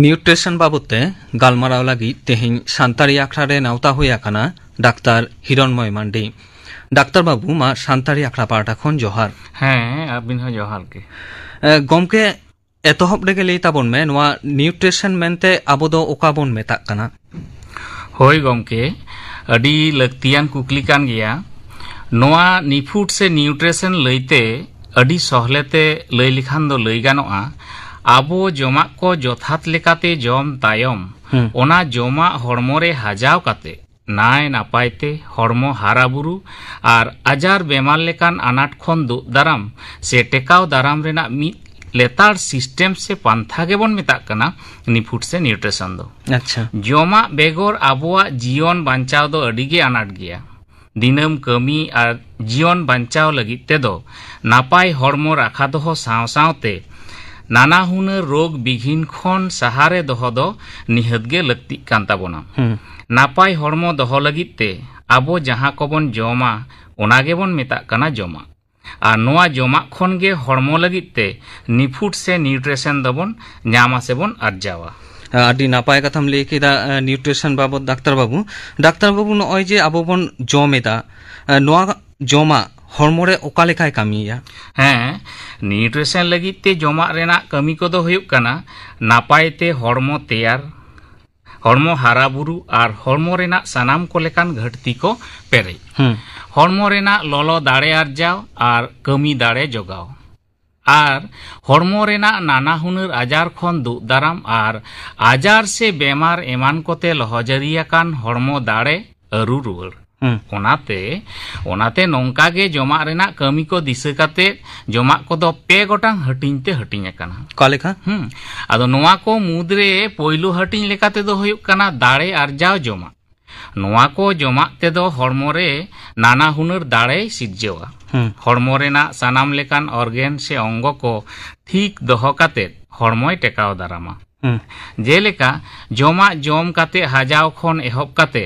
ᱱᱤᱭᱩᱴᱨᱤᱥᱚᱱ ᱵᱟᱵᱚᱛ ᱛᱮ ᱜᱟᱞᱢᱟᱨᱟᱣ ᱞᱟᱹᱜᱤᱫ ᱛᱮᱦᱮᱧ ᱥᱟᱱᱛᱟᱲᱤ ᱟᱠᱷᱲᱟ ᱨᱮ ᱱᱮᱣᱛᱟ ᱦᱩᱭ ᱟᱠᱟᱱᱟ ᱰᱟᱠᱛᱟᱨ ᱦᱤᱨᱚᱱᱢᱚᱭ ᱢᱟᱱᱰᱤ᱾ ᱰᱟᱠᱛᱟᱨ ᱵᱟᱹᱵᱩ, ᱢᱟ ᱥᱟᱱᱛᱟᱲᱤ ᱟᱠᱷᱲᱟ ᱯᱟᱦᱴᱟ ᱠᱷᱚᱱ ᱡᱚᱦᱟᱨ᱾ ᱦᱮᱸ, ᱟᱹᱵᱤᱱ ᱦᱚᱸ ᱡᱚᱦᱟᱨ ᱜᱮ᱾ ᱮ, ᱜᱚᱢᱠᱮ, ᱮᱛᱚᱦᱚᱵ ᱨᱮᱜᱮ ᱞᱟᱹᱭ ᱛᱟᱵᱚᱱ ᱢᱮ, ᱱᱚᱣᱟ ᱱᱤᱭᱩᱴᱨᱤᱥᱚᱱ ᱢᱮᱱᱛᱮ ᱟᱵᱚ ᱫᱚ ᱚᱠᱟ ᱵᱚᱱ ᱢᱮᱛᱟᱜ ᱠᱟᱱᱟ? ᱦᱳᱭ ᱜᱚᱢᱠᱮ, ᱟᱹᱰᱤ ᱞᱟᱹᱠᱛᱤᱭᱟᱱ ᱠᱩᱠᱞᱤ ᱠᱟᱱ ᱜᱮᱭᱟ᱾ ᱱᱚᱣᱟ ᱱᱤᱯᱷᱩᱴ ᱥᱮ ᱱᱤᱭᱩᱴᱨᱤᱥᱚᱱ ᱞᱟᱹᱭᱛᱮ ᱟᱹᱰᱤ ᱥᱚᱦᱞᱮ ᱛᱮ ᱞᱟᱹᱭ ᱞᱮᱠᱷᱟᱱ ᱫᱚ ᱞᱟᱹᱭ ᱜᱟᱱᱚᱜᱼᱟ, ᱟᱵᱚ ᱡᱚᱢᱟᱜ ᱠᱚ ᱡᱚᱛᱷᱟᱛ ᱞᱮᱠᱟᱛᱮ ᱡᱚᱢ ᱛᱟᱭᱚᱢ, ᱦᱩᱸ᱾ ᱚᱱᱟ ᱡᱚᱢᱟᱜ ᱦᱚᱲᱢᱚ ᱨᱮ ᱦᱟᱡᱟᱣ ᱠᱟᱛᱮ ᱱᱟᱭ ᱱᱟᱯᱟᱭ ᱛᱮ ᱦᱚᱲᱢᱚ ᱦᱟᱨᱟ ᱵᱩᱨᱩ ᱟᱨ ᱟᱡᱟᱨ ᱵᱮᱢᱟᱨ ᱞᱮᱠᱟᱱ ᱟᱱᱟᱴ ᱠᱷᱚᱱ ᱫᱩᱜ ᱫᱟᱨᱟᱢ ᱥᱮ ᱴᱮᱠᱟᱣ ᱫᱟᱨᱟᱢ ᱨᱮᱱᱟᱜ ᱢᱤᱫ ᱞᱮᱛᱟᱲ ᱥᱤᱥᱴᱮᱢ ᱥᱮ ᱯᱟᱱᱛᱷᱟ ᱜᱮᱵᱚᱱ ᱢᱮᱛᱟᱜ ᱠᱟᱱᱟ ᱱᱤᱯᱷᱩᱴ ᱥᱮ ᱱᱤᱭᱩᱴᱨᱤᱥᱚᱱ ᱫᱚ᱾ ᱟᱪᱪᱷᱟ᱾ ᱡᱚᱢᱟᱜ ᱵᱮᱜᱚᱨ ᱟᱵᱚᱣᱟᱜ ᱡᱤᱭᱚᱱ ᱵᱟᱧᱪᱟᱣ ᱫᱚ ᱟᱹᱰᱤ ᱜᱮ ᱟᱱᱟᱴ ᱜᱮᱭᱟ᱾ ᱫᱤᱱᱟᱹᱢ ᱠᱟᱹᱢᱤ ᱟᱨ ᱡᱤᱭᱚᱱ ᱵᱟᱧᱪᱟᱣ ᱞᱟᱹᱜᱤᱫ ᱛᱮᱫᱚ ᱱᱟᱯᱟᱭ ᱦᱚᱲᱢᱚ ᱨᱟᱠᱷᱟ ᱫᱚᱦᱚ ᱥᱟᱶ ᱥᱟᱶᱛᱮ ᱱᱟᱱᱟ ᱦᱩᱱᱟᱹᱨ ᱨᱳᱜᱽ ᱵᱤᱜᱷᱤᱱ ᱠᱷᱚᱱ ᱥᱟᱦᱟᱨᱮ ᱫᱚᱦᱚ ᱫᱚ ᱱᱤᱦᱟᱹᱛ ᱜᱮ ᱞᱟᱹᱠᱛᱤᱜ ᱠᱟᱱ ᱛᱟᱵᱚᱱᱟ᱾ ᱦᱩᱸ᱾ ᱱᱟᱯᱟᱭ ᱦᱚᱲᱢᱚ ᱫᱚᱦᱚ ᱞᱟᱹᱜᱤᱫ ᱛᱮ ᱟᱵᱚ ᱡᱟᱦᱟᱸ ᱠᱚᱵᱚᱱ ᱡᱚᱢᱟ, ᱚᱱᱟ ᱜᱮᱵᱚᱱ ᱢᱮᱛᱟᱜ ᱠᱟᱱᱟ ᱡᱚᱢᱟᱜ᱾ ᱟᱨ ᱱᱚᱣᱟ ᱡᱚᱢᱟᱜ ᱠᱷᱚᱱ ᱜᱮ ᱦᱚᱲᱢᱚ ᱞᱟᱹᱜᱤᱫ ᱛᱮ ᱱᱤᱯᱷᱩᱴ ᱥᱮ ᱱᱤᱭᱩᱴᱨᱤᱥᱚᱱ ᱫᱚᱵᱚᱱ ᱧᱟᱢᱟ ᱥᱮᱵᱚᱱ ᱟᱨᱡᱟᱣᱟ᱾ ᱟᱹᱰᱤ ᱱᱟᱯᱟᱭ ᱠᱟᱛᱷᱟᱢ ᱞᱟᱹᱭ ᱠᱮᱫᱟ, ᱮ, ᱱᱤᱭᱩᱴᱨᱤᱥᱚᱱ ᱵᱟᱵᱚᱛ, ᱰᱟᱠᱛᱟᱨ ᱵᱟᱹᱵᱩ᱾ ᱰᱟᱠᱛᱟᱨ ᱵᱟᱹᱵᱩ, ᱱᱚᱜᱼᱚᱭ ᱡᱮ ᱟᱵᱚ ᱵᱚᱱ ᱡᱚᱢ ᱮᱫᱟ, ᱮ, ᱱᱚᱣᱟ ᱡᱚᱢᱟᱜ ᱦᱚᱲᱢᱚ ᱨᱮ ᱚᱠᱟ ᱞᱮᱠᱟᱭ ᱠᱟᱹᱢᱤᱭᱮᱫᱟ? ᱦᱮᱸ, ᱱᱤᱭᱩᱴᱨᱤᱥᱚᱱ ᱞᱟᱹᱜᱤᱫ ᱛᱮ ᱡᱚᱢᱟᱜ ᱨᱮᱱᱟᱜ ᱠᱟᱹᱢᱤ ᱠᱚᱫᱚ ᱦᱩᱭᱩᱜ ᱠᱟᱱᱟ ᱱᱟᱯᱟᱭ ᱛᱮ ᱦᱚᱲᱢᱚ ᱛᱮᱭᱟᱨ, ᱦᱚᱲᱢᱚ ᱦᱟᱨᱟ ᱵᱩᱨᱩ ᱟᱨ ᱦᱚᱲᱢᱚ ᱨᱮᱱᱟᱜ ᱥᱟᱱᱟᱢ ᱠᱚ ᱞᱮᱠᱟᱱ ᱜᱷᱟᱹᱴᱛᱤ ᱠᱚ ᱯᱮᱨᱮᱡ᱾ ᱦᱩᱸ᱾ ᱦᱚᱲᱢᱚ ᱨᱮᱱᱟᱜ ᱞᱚᱞᱚ ᱫᱟᱲᱮ ᱟᱨᱡᱟᱣ ᱟᱨ ᱠᱟᱹᱢᱤ ᱫᱟᱲᱮ ᱡᱚᱜᱟᱣ᱾ ᱟᱨ ᱦᱚᱲᱢᱚ ᱨᱮᱱᱟᱜ ᱱᱟᱱᱟ ᱦᱩᱱᱟᱹᱨ ᱟᱡᱟᱨ ᱠᱷᱚᱱ ᱫᱩᱜ ᱫᱟᱨᱟᱢ ᱟᱨ ᱟᱡᱟᱨ ᱥᱮ ᱵᱮᱢᱟᱨ ᱮᱢᱟᱱ ᱠᱚᱛᱮ ᱞᱚᱦᱚᱡᱟᱹᱨᱤ ᱟᱠᱟᱱ ᱦᱚᱲᱢᱚ ᱫᱟᱲᱮ ᱟᱹᱨᱩ ᱨᱩᱣᱟᱹᱲ᱾ ᱦᱩᱸ᱾ ᱚᱱᱟᱛᱮ, ᱚᱱᱟᱛᱮ ᱱᱚᱝᱠᱟ ᱜᱮ ᱡᱚᱢᱟᱜ ᱨᱮᱱᱟᱜ ᱠᱟᱹᱢᱤ ᱠᱚ ᱫᱤᱥᱟᱹ ᱠᱟᱛᱮ ᱡᱚᱢᱟᱜ ᱠᱚᱫᱚ ᱯᱮ ᱜᱚᱴᱟᱝ ᱦᱟᱹᱴᱤᱧ ᱛᱮ ᱦᱟᱹᱴᱤᱧ ᱟᱠᱟᱱᱟ᱾ ᱚᱠᱟ ᱞᱮᱠᱟ? ᱦᱩᱸ᱾ ᱟᱫᱚ ᱱᱚᱣᱟ ᱠᱚ ᱢᱩᱫᱽᱨᱮ ᱯᱳᱭᱞᱳ ᱦᱟᱹᱴᱤᱧ ᱞᱮᱠᱟ ᱛᱮᱫᱚ ᱦᱩᱭᱩᱜ ᱠᱟᱱᱟ ᱫᱟᱲᱮ ᱟᱨᱡᱟᱣ ᱡᱚᱢᱟᱜ᱾ ᱱᱚᱣᱟ ᱠᱚ ᱡᱚᱢᱟᱜ ᱛᱮᱫᱚ ᱦᱚᱲᱢᱚ ᱨᱮ ᱱᱟᱱᱟ ᱦᱩᱱᱟᱹᱨ ᱫᱟᱲᱮᱭ ᱥᱤᱨᱡᱟᱹᱣᱟ᱾ ᱦᱩᱸ᱾ ᱦᱚᱲᱢᱚ ᱨᱮᱱᱟᱜ ᱥᱟᱱᱟᱢ ᱞᱮᱠᱟᱱ ᱚᱨᱜᱮᱱ ᱥᱮ ᱚᱝᱜᱚ ᱠᱚ ᱴᱷᱤᱠ ᱫᱚᱦᱚ ᱠᱟᱛᱮ ᱦᱚᱲᱢᱚᱭ ᱴᱮᱠᱟᱣ ᱫᱟᱨᱟᱢᱟ᱾ ᱦᱩᱸ᱾ ᱡᱮᱞᱮᱠᱟ, ᱡᱚᱢᱟᱜ ᱡᱚᱢ ᱠᱟᱛᱮ ᱦᱟᱡᱟᱣ ᱠᱷᱚᱱ ᱮᱦᱚᱵ ᱠᱟᱛᱮ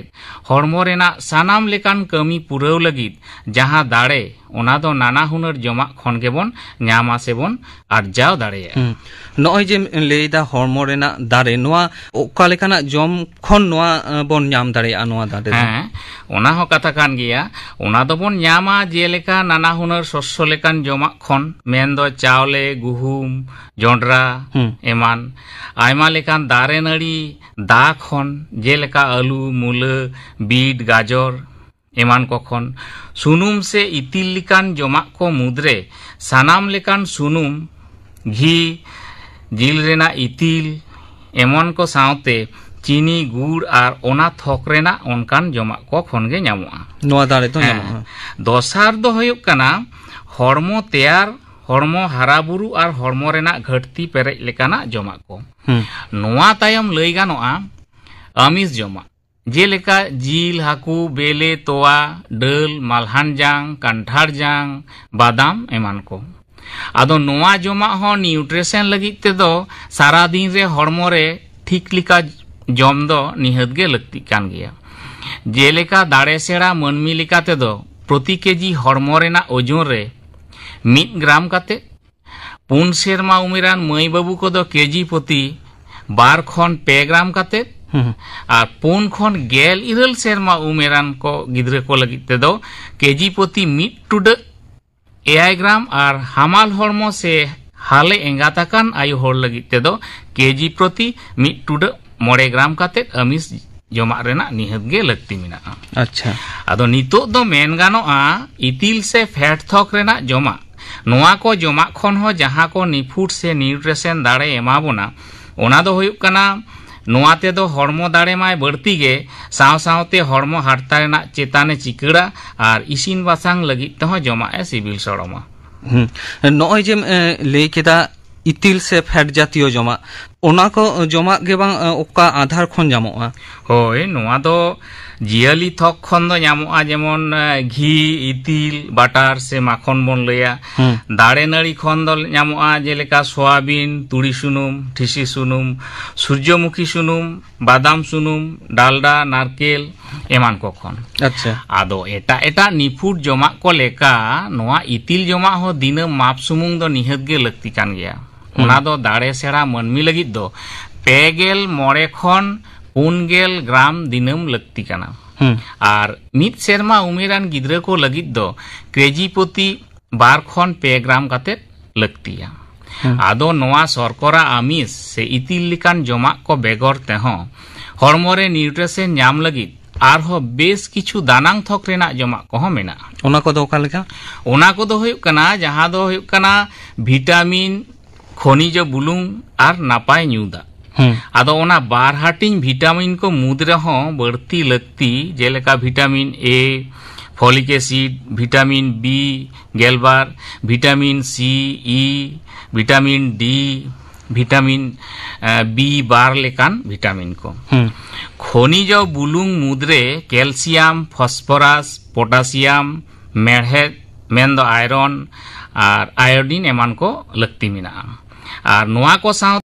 ᱦᱚᱲᱢᱚ ᱨᱮᱱᱟᱜ ᱥᱟᱱᱟᱢ ᱞᱮᱠᱟᱱ ᱠᱟᱹᱢᱤ ᱯᱩᱨᱟᱹᱣ ᱞᱟᱹᱜᱤᱫ ᱡᱟᱦᱟᱸ ᱫᱟᱲᱮ, ᱚᱱᱟ ᱫᱚ ᱱᱟᱱᱟ ᱦᱩᱱᱟᱹᱨ ᱡᱚᱢᱟᱜ ᱠᱷᱚᱱ ᱜᱮᱵᱚᱱ ᱧᱟᱢᱟ ᱥᱮᱵᱚᱱ ᱟᱨᱡᱟᱣ ᱫᱟᱲᱮᱭᱟᱜᱼᱟ᱾ ᱦᱩᱸ᱾ ᱱᱚᱜᱼᱚᱭ ᱡᱮᱢ ᱞᱟᱹᱭᱫᱟ ᱦᱚᱲᱢᱚ ᱨᱮᱱᱟᱜ ᱫᱟᱲᱮ, ᱱᱚᱣᱟ ᱚᱠᱟ ᱞᱮᱠᱟᱱᱟᱜ ᱡᱚᱢ ᱠᱷᱚᱱ ᱱᱚᱣᱟ, ᱮ, ᱵᱚᱱ ᱧᱟᱢ ᱫᱟᱲᱮᱭᱟᱜᱼᱟ ᱱᱚᱣᱟ ᱫᱟᱲᱮ ᱫᱚ? ᱦᱮᱸ, ᱚᱱᱟ ᱦᱚᱸ ᱠᱟᱛᱷᱟ ᱠᱟᱱ ᱜᱮᱭᱟ᱾ ᱚᱱᱟ ᱫᱚᱵᱚᱱ ᱧᱟᱢᱟ ᱡᱮᱞᱮᱠᱟ ᱱᱟᱱᱟ ᱦᱩᱱᱟᱹᱨ ᱥᱚᱥᱥᱚ ᱞᱮᱠᱟᱱ ᱡᱚᱢᱟᱜ ᱠᱷᱚᱱ, ᱢᱮᱱᱫᱚ ᱪᱟᱣᱞᱮ, ᱜᱩᱦᱩᱢ, ᱡᱚᱱᱰᱨᱟ, ᱦᱩᱸ᱾ ᱮᱢᱟᱱ᱾ ᱟᱭᱢᱟ ᱞᱮᱠᱟᱱ ᱫᱟᱨᱮ ᱱᱟᱹᱲᱤ ᱫᱟ ᱠᱷᱚᱱ, ᱡᱮᱞᱮᱠᱟ ᱟᱹᱞᱩ, ᱢᱩᱞᱟᱹ, ᱵᱤᱴ, ᱜᱟᱡᱚᱨ, ᱮᱢᱟᱱ ᱠᱚ ᱠᱷᱚᱱ᱾ ᱥᱩᱱᱩᱢ ᱥᱮ ᱤᱛᱤᱞ ᱞᱮᱠᱟᱱ ᱡᱚᱢᱟᱜ ᱠᱚ ᱢᱩᱫᱽᱨᱮ ᱥᱟᱱᱟᱢ ᱞᱮᱠᱟᱱ ᱥᱩᱱᱩᱢ, ᱜᱷᱤ, ᱡᱤᱞ ᱨᱮᱱᱟᱜ ᱤᱛᱤᱞ ᱮᱢᱟᱱ ᱠᱚ ᱥᱟᱶᱛᱮ ᱪᱤᱱᱤ, ᱜᱩᱲ ᱟᱨ ᱚᱱᱟ ᱛᱷᱚᱠ ᱨᱮᱱᱟᱜ ᱚᱱᱠᱟᱱ ᱡᱚᱢᱟᱜ ᱠᱚ ᱠᱷᱚᱱ ᱜᱮ ᱧᱟᱢᱚᱜᱼᱟ᱾ ᱱᱚᱣᱟ ᱫᱟᱲᱮ ᱫᱚ ᱦᱮᱸ᱾ ᱧᱟᱢᱚᱜᱼᱟ᱾ ᱫᱚᱥᱟᱨ ᱫᱚ ᱦᱩᱭᱩᱜ ᱠᱟᱱᱟ ᱦᱚᱲᱢᱚ ᱛᱮᱭᱟᱨ, ᱦᱚᱲᱢᱚ ᱦᱟᱨᱟ ᱵᱩᱨᱩ ᱟᱨ ᱦᱚᱲᱢᱚ ᱨᱮᱱᱟᱜ ᱜᱷᱟᱹᱴᱛᱤ ᱯᱮᱨᱮᱡ ᱞᱮᱠᱟᱱᱟᱜ ᱡᱚᱢᱟᱜ ᱠᱚ᱾ ᱦᱩᱸ᱾ ᱱᱚᱣᱟ ᱛᱟᱭᱚᱢ ᱞᱟᱹᱭ ᱜᱟᱱᱚᱜᱼᱟ ᱟᱹᱢᱤᱥ ᱡᱚᱢᱟᱜ᱾ ᱡᱮᱞᱮᱠᱟ ᱡᱤᱞ, ᱦᱟᱹᱠᱩ, ᱵᱮᱞᱮ, ᱛᱚᱣᱟ, ᱰᱟᱹᱞ, ᱢᱟᱞᱦᱟᱱ ᱡᱟᱝ, ᱠᱟᱱᱴᱷᱟᱲ ᱡᱟᱝ, ᱵᱟᱫᱟᱢ ᱮᱢᱟᱱ ᱠᱚ᱾ ᱟᱫᱚ ᱱᱚᱣᱟ ᱡᱚᱢᱟᱜ ᱦᱚᱸ ᱱᱤᱭᱩᱴᱨᱤᱥᱚᱱ ᱞᱟᱹᱜᱤᱫ ᱛᱮᱫᱚ ᱥᱟᱨᱟ ᱫᱤᱱ ᱨᱮ ᱦᱚᱲᱢᱚ ᱨᱮ ᱴᱷᱤᱠ ᱞᱮᱠᱟ ᱡᱚᱢ ᱫᱚ ᱱᱤᱦᱟᱹᱛ ᱜᱮ ᱞᱟᱹᱠᱛᱤᱜ ᱠᱟᱱ ᱜᱮᱭᱟ᱾ ᱡᱮᱞᱮᱠᱟ ᱫᱟᱲᱮ ᱥᱮᱬᱟ ᱢᱟᱹᱱᱢᱤ ᱞᱮᱠᱟ ᱛᱮᱫᱚ ᱯᱨᱚᱛᱤ ᱠᱮᱡᱤ ᱦᱚᱲᱢᱚ ᱨᱮᱱᱟᱜ ᱳᱡᱚᱱ ᱨᱮ ᱢᱤᱫ ᱜᱨᱟᱢ ᱠᱟᱛᱮ, ᱯᱩᱱ ᱥᱮᱨᱢᱟ ᱩᱢᱮᱨᱟᱱ ᱢᱟᱹᱭ ᱵᱟᱹᱵᱩ ᱠᱚᱫᱚ ᱠᱮᱡᱤ ᱯᱨᱚᱛᱤ ᱵᱟᱨ ᱠᱷᱚᱱ ᱯᱮ ᱜᱨᱟᱢ ᱠᱟᱛᱮ, ᱦᱩᱸ᱾ ᱟᱨ ᱯᱩᱱ ᱠᱷᱚᱱ ᱜᱮᱞ ᱤᱨᱟᱹᱞ ᱥᱮᱨᱢᱟ ᱩᱢᱮᱨᱟᱱ ᱠᱚ ᱜᱤᱫᱽᱨᱟᱹ ᱠᱚ ᱞᱟᱹᱜᱤᱫ ᱛᱮᱫᱚ ᱠᱮᱡᱤ ᱯᱨᱚᱛᱤ ᱢᱤᱫ ᱴᱩᱰᱟᱹᱜ ᱮᱭᱟᱭ ᱜᱨᱟᱢ, ᱟᱨ ᱦᱟᱢᱟᱞ ᱦᱚᱲᱢᱚ ᱥᱮ ᱦᱟᱞᱮ ᱮᱸᱜᱟᱛ ᱟᱠᱟᱱ ᱟᱭᱳ ᱦᱚᱲ ᱞᱟᱹᱜᱤᱫ ᱛᱮᱫᱚ ᱠᱮᱡᱤ ᱯᱨᱚᱛᱤ ᱢᱤᱫ ᱴᱩᱰᱟᱹᱜ ᱢᱚᱬᱮ ᱜᱨᱟᱢ ᱠᱟᱛᱮ ᱟᱹᱢᱤᱥ ᱡᱚᱢᱟᱜ ᱨᱮᱱᱟᱜ ᱱᱤᱦᱟᱹᱛ ᱜᱮ ᱞᱟᱹᱠᱛᱤ ᱢᱮᱱᱟᱜᱼᱟ᱾ ᱟᱪᱪᱷᱟ᱾ ᱟᱫᱚ ᱱᱤᱛᱚᱜ ᱫᱚ ᱢᱮᱱ ᱜᱟᱱᱚᱜᱼᱟ, ᱤᱛᱤᱞ ᱥᱮ ᱯᱷᱮᱴ ᱛᱷᱚᱠ ᱨᱮᱱᱟᱜ ᱡᱚᱢᱟᱜ, ᱱᱚᱣᱟ ᱠᱚ ᱡᱚᱢᱟᱜ ᱠᱷᱚᱱ ᱦᱚᱸ ᱡᱟᱦᱟᱸ ᱠᱚ ᱱᱤᱯᱷᱩᱴ ᱥᱮ ᱱᱤᱭᱩᱴᱨᱤᱥᱚᱱ ᱫᱟᱲᱮ ᱮᱢᱟ ᱵᱚᱱᱟ, ᱚᱱᱟ ᱫᱚ ᱦᱩᱭᱩᱜ ᱠᱟᱱᱟ, ᱱᱚᱣᱟ ᱛᱮᱫᱚ ᱦᱚᱲᱢᱚ ᱫᱟᱲᱮ ᱢᱟᱭ ᱵᱟᱹᱲᱛᱤ ᱜᱮ, ᱥᱟᱶ ᱥᱟᱶᱛᱮ ᱦᱚᱲᱢᱚ ᱦᱟᱨᱛᱟ ᱨᱮᱱᱟᱜ ᱪᱮᱛᱟᱱ ᱮ ᱪᱤᱠᱟᱹᱲᱟ ᱟᱨ ᱤᱥᱤᱱ ᱵᱟᱥᱟᱝ ᱞᱟᱹᱜᱤᱫ ᱛᱮᱦᱚᱸ ᱡᱚᱢᱟᱜ ᱮ ᱥᱤᱵᱤᱞ ᱥᱚᱲᱚᱢᱟ᱾ ᱦᱩᱸ᱾ ᱱᱚᱜᱼᱚᱭ ᱡᱮᱢ, ᱮ, ᱞᱟᱹᱭ ᱠᱮᱫᱟ ᱤᱛᱤᱞ ᱥᱮ ᱯᱷᱮᱴ ᱡᱟᱛᱤᱭᱚ ᱡᱚᱢᱟᱜ, ᱚᱱᱟ ᱠᱚ ᱡᱚᱢᱟᱜ ᱜᱮ ᱵᱟᱝ, ᱮ, ᱚᱠᱟ ᱟᱫᱷᱟᱨ ᱠᱷᱚᱱ ᱧᱟᱢᱚᱜᱼᱟ? ᱦᱳᱭ, ᱱᱚᱣᱟ ᱫᱚ ᱡᱤᱭᱟᱹᱞᱤ ᱛᱷᱚᱠ ᱠᱷᱚᱱ ᱫᱚ ᱧᱟᱢᱚᱜᱼᱟ, ᱡᱮᱢᱚᱱ, ᱮ, ᱜᱷᱤ, ᱤᱛᱤᱞ, ᱵᱟᱴᱟᱨ ᱥᱮ ᱢᱟᱠᱷᱚᱱ ᱵᱚᱱ ᱞᱟᱹᱭᱟ᱾ ᱦᱩᱸ᱾ ᱫᱟᱨᱮ ᱱᱟᱹᱲᱤ ᱠᱷᱚᱱ ᱫᱚ ᱧᱟᱢᱚᱜᱼᱟ, ᱡᱮᱞᱮᱠᱟ ᱥᱚᱣᱟᱵᱤᱱ, ᱛᱩᱲᱤ ᱥᱩᱱᱩᱢ, ᱴᱷᱤᱥᱤ ᱥᱩᱱᱩᱢ, ᱥᱩᱨᱡᱚᱢᱩᱠᱷᱤ ᱥᱩᱱᱩᱢ, ᱵᱟᱫᱟᱢ ᱥᱩᱱᱩᱢ, ᱰᱟᱞᱰᱟ, ᱱᱟᱨᱠᱮᱞ ᱮᱢᱟᱱ ᱠᱚ ᱠᱷᱚᱱ᱾ ᱟᱪᱪᱷᱟ᱾ ᱟᱫᱚ ᱮᱴᱟᱜ ᱮᱴᱟᱜ ᱱᱤᱯᱷᱩᱴ ᱡᱚᱢᱟᱜ ᱠᱚ ᱞᱮᱠᱟ ᱱᱚᱣᱟ ᱤᱛᱤᱞ ᱡᱚᱢᱟᱜ ᱦᱚᱸ ᱫᱤᱱᱟᱹᱢ ᱢᱟᱯ ᱥᱩᱢᱩᱝ ᱫᱚ ᱱᱤᱦᱟᱹᱛ ᱜᱮ ᱞᱟᱹᱠᱛᱤ ᱠᱟᱱ ᱜᱮᱭᱟ᱾ ᱦᱩᱸ᱾ ᱚᱱᱟ ᱫᱚ ᱫᱟᱲᱮ ᱥᱮᱬᱟ ᱢᱟᱹᱱᱢᱤ ᱞᱟᱹᱜᱤᱫ ᱫᱚ ᱯᱮ ᱜᱮᱞ ᱢᱚᱬᱮ ᱠᱷᱚᱱ ᱯᱩᱱ ᱜᱮᱞ ᱜᱨᱟᱢ ᱫᱤᱱᱟᱹᱢ ᱞᱟᱹᱠᱛᱤ ᱠᱟᱱᱟ᱾ ᱦᱩᱸ᱾ ᱟᱨ ᱢᱤᱫ ᱥᱮᱨᱢᱟ ᱩᱢᱮᱨᱟᱱ ᱜᱤᱫᱽᱨᱟᱹ ᱠᱚ ᱞᱟᱹᱜᱤᱫ ᱫᱚ ᱠᱮᱡᱤ ᱯᱨᱚᱛᱤ ᱵᱟᱨ ᱠᱷᱚᱱ ᱯᱮ ᱜᱨᱟᱢ ᱠᱟᱛᱮ ᱞᱟᱹᱠᱛᱤᱭᱟ᱾ ᱦᱩᱸ᱾ ᱟᱫᱚ ᱱᱚᱣᱟ ᱥᱚᱨᱠᱚᱨᱟ ᱟᱢᱤᱥ ᱥᱮ ᱤᱛᱤᱞ ᱞᱮᱠᱟᱱ ᱡᱚᱢᱟᱜ ᱠᱚ ᱵᱮᱜᱚᱨ ᱛᱮᱦᱚᱸ ᱦᱚᱲᱢᱚ ᱨᱮ ᱱᱤᱭᱩᱴᱨᱤᱥᱚᱱ ᱧᱟᱢ ᱞᱟᱹᱜᱤᱫ ᱟᱨᱦᱚᱸ ᱵᱮᱥ ᱠᱤᱪᱷᱩ ᱫᱟᱱᱟᱝ ᱛᱷᱚᱠ ᱨᱮᱱᱟᱜ ᱡᱚᱢᱟᱜ ᱠᱚᱦᱚᱸ ᱢᱮᱱᱟᱜᱼᱟ᱾ ᱚᱱᱟ ᱠᱚᱫᱚ ᱚᱠᱟ ᱞᱮᱠᱟ? ᱚᱱᱟ ᱠᱚᱫᱚ ᱦᱩᱭᱩᱜ ᱠᱟᱱᱟ, ᱡᱟᱦᱟᱸ ᱫᱚ ᱦᱩᱭᱩᱜ ᱠᱟᱱᱟ ᱵᱷᱤᱴᱟᱢᱤᱱ, ᱠᱷᱚᱱᱤᱡᱚ ᱵᱩᱞᱩᱝ ᱟᱨ ᱱᱟᱯᱟᱭ ᱧᱩ ᱫᱟᱜ᱾ ᱦᱩᱸ᱾ ᱟᱫᱚ ᱚᱱᱟ ᱵᱟᱨ ᱦᱟᱹᱴᱤᱧ ᱵᱷᱤᱴᱟᱢᱤᱱ ᱠᱚ ᱢᱩᱫᱽ ᱨᱮᱦᱚᱸ ᱵᱟᱹᱲᱛᱤ ᱞᱟᱹᱠᱛᱤ, ᱡᱮᱞᱮᱠᱟ ᱵᱷᱤᱴᱟᱢᱤᱱ ᱮ, ᱯᱷᱚᱞᱤᱠ ᱮᱥᱤᱰ, ᱵᱷᱤᱴᱟᱢᱤᱱ ᱵᱤ ᱜᱮᱞᱵᱟᱨ, ᱵᱷᱤᱴᱟᱢᱤᱱ ᱥᱤ, ᱤ, ᱵᱷᱤᱴᱟᱢᱤᱱ ᱰᱤ, ᱵᱷᱤᱴᱟᱢᱤᱱ, ᱮ, ᱵᱤ ᱵᱟᱨ ᱞᱮᱠᱟᱱ ᱵᱷᱤᱴᱟᱢᱤᱱ ᱠᱚ᱾ ᱦᱩᱸ᱾ ᱠᱷᱚᱱᱤᱡᱚ ᱵᱩᱞᱩᱝ ᱢᱩᱫᱽᱨᱮ ᱠᱮᱞᱥᱤᱭᱟᱢ, ᱯᱷᱚᱥᱯᱷᱚᱨᱟᱥ, ᱯᱚᱴᱟᱥᱤᱭᱟᱢ, ᱢᱮᱲᱦᱮᱫ ᱢᱮᱱᱫᱚ ᱟᱭᱨᱚᱱ ᱟᱨ ᱟᱭᱳᱰᱤᱱ ᱮᱢᱟᱱ ᱠᱚ ᱞᱟᱹᱠᱛᱤ ᱢᱮᱱᱟᱜᱼᱟ᱾ ᱟᱨ ᱱᱚᱣᱟ ᱠᱚ ᱥᱟᱶ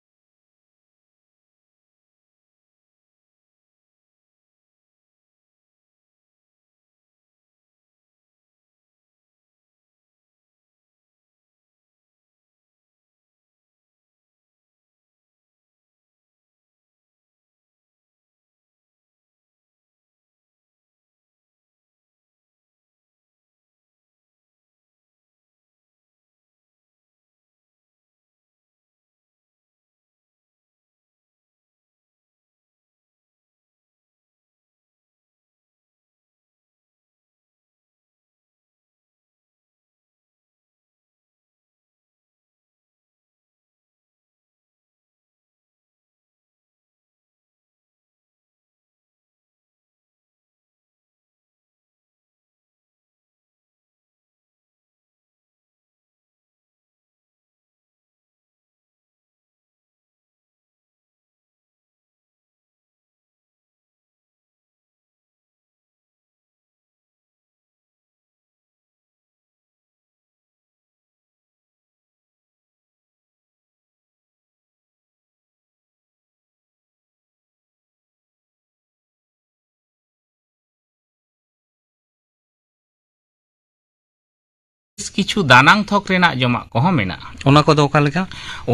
ᱠᱤᱪᱷᱩ ᱫᱟᱱᱟᱝ ᱛᱷᱚᱠ ᱨᱮᱱᱟᱜ ᱡᱚᱢᱟᱜ ᱠᱚᱦᱚᱸ ᱢᱮᱱᱟᱜᱼᱟ᱾ ᱚᱱᱟ ᱠᱚᱫᱚ ᱚᱠᱟ ᱞᱮᱠᱟ?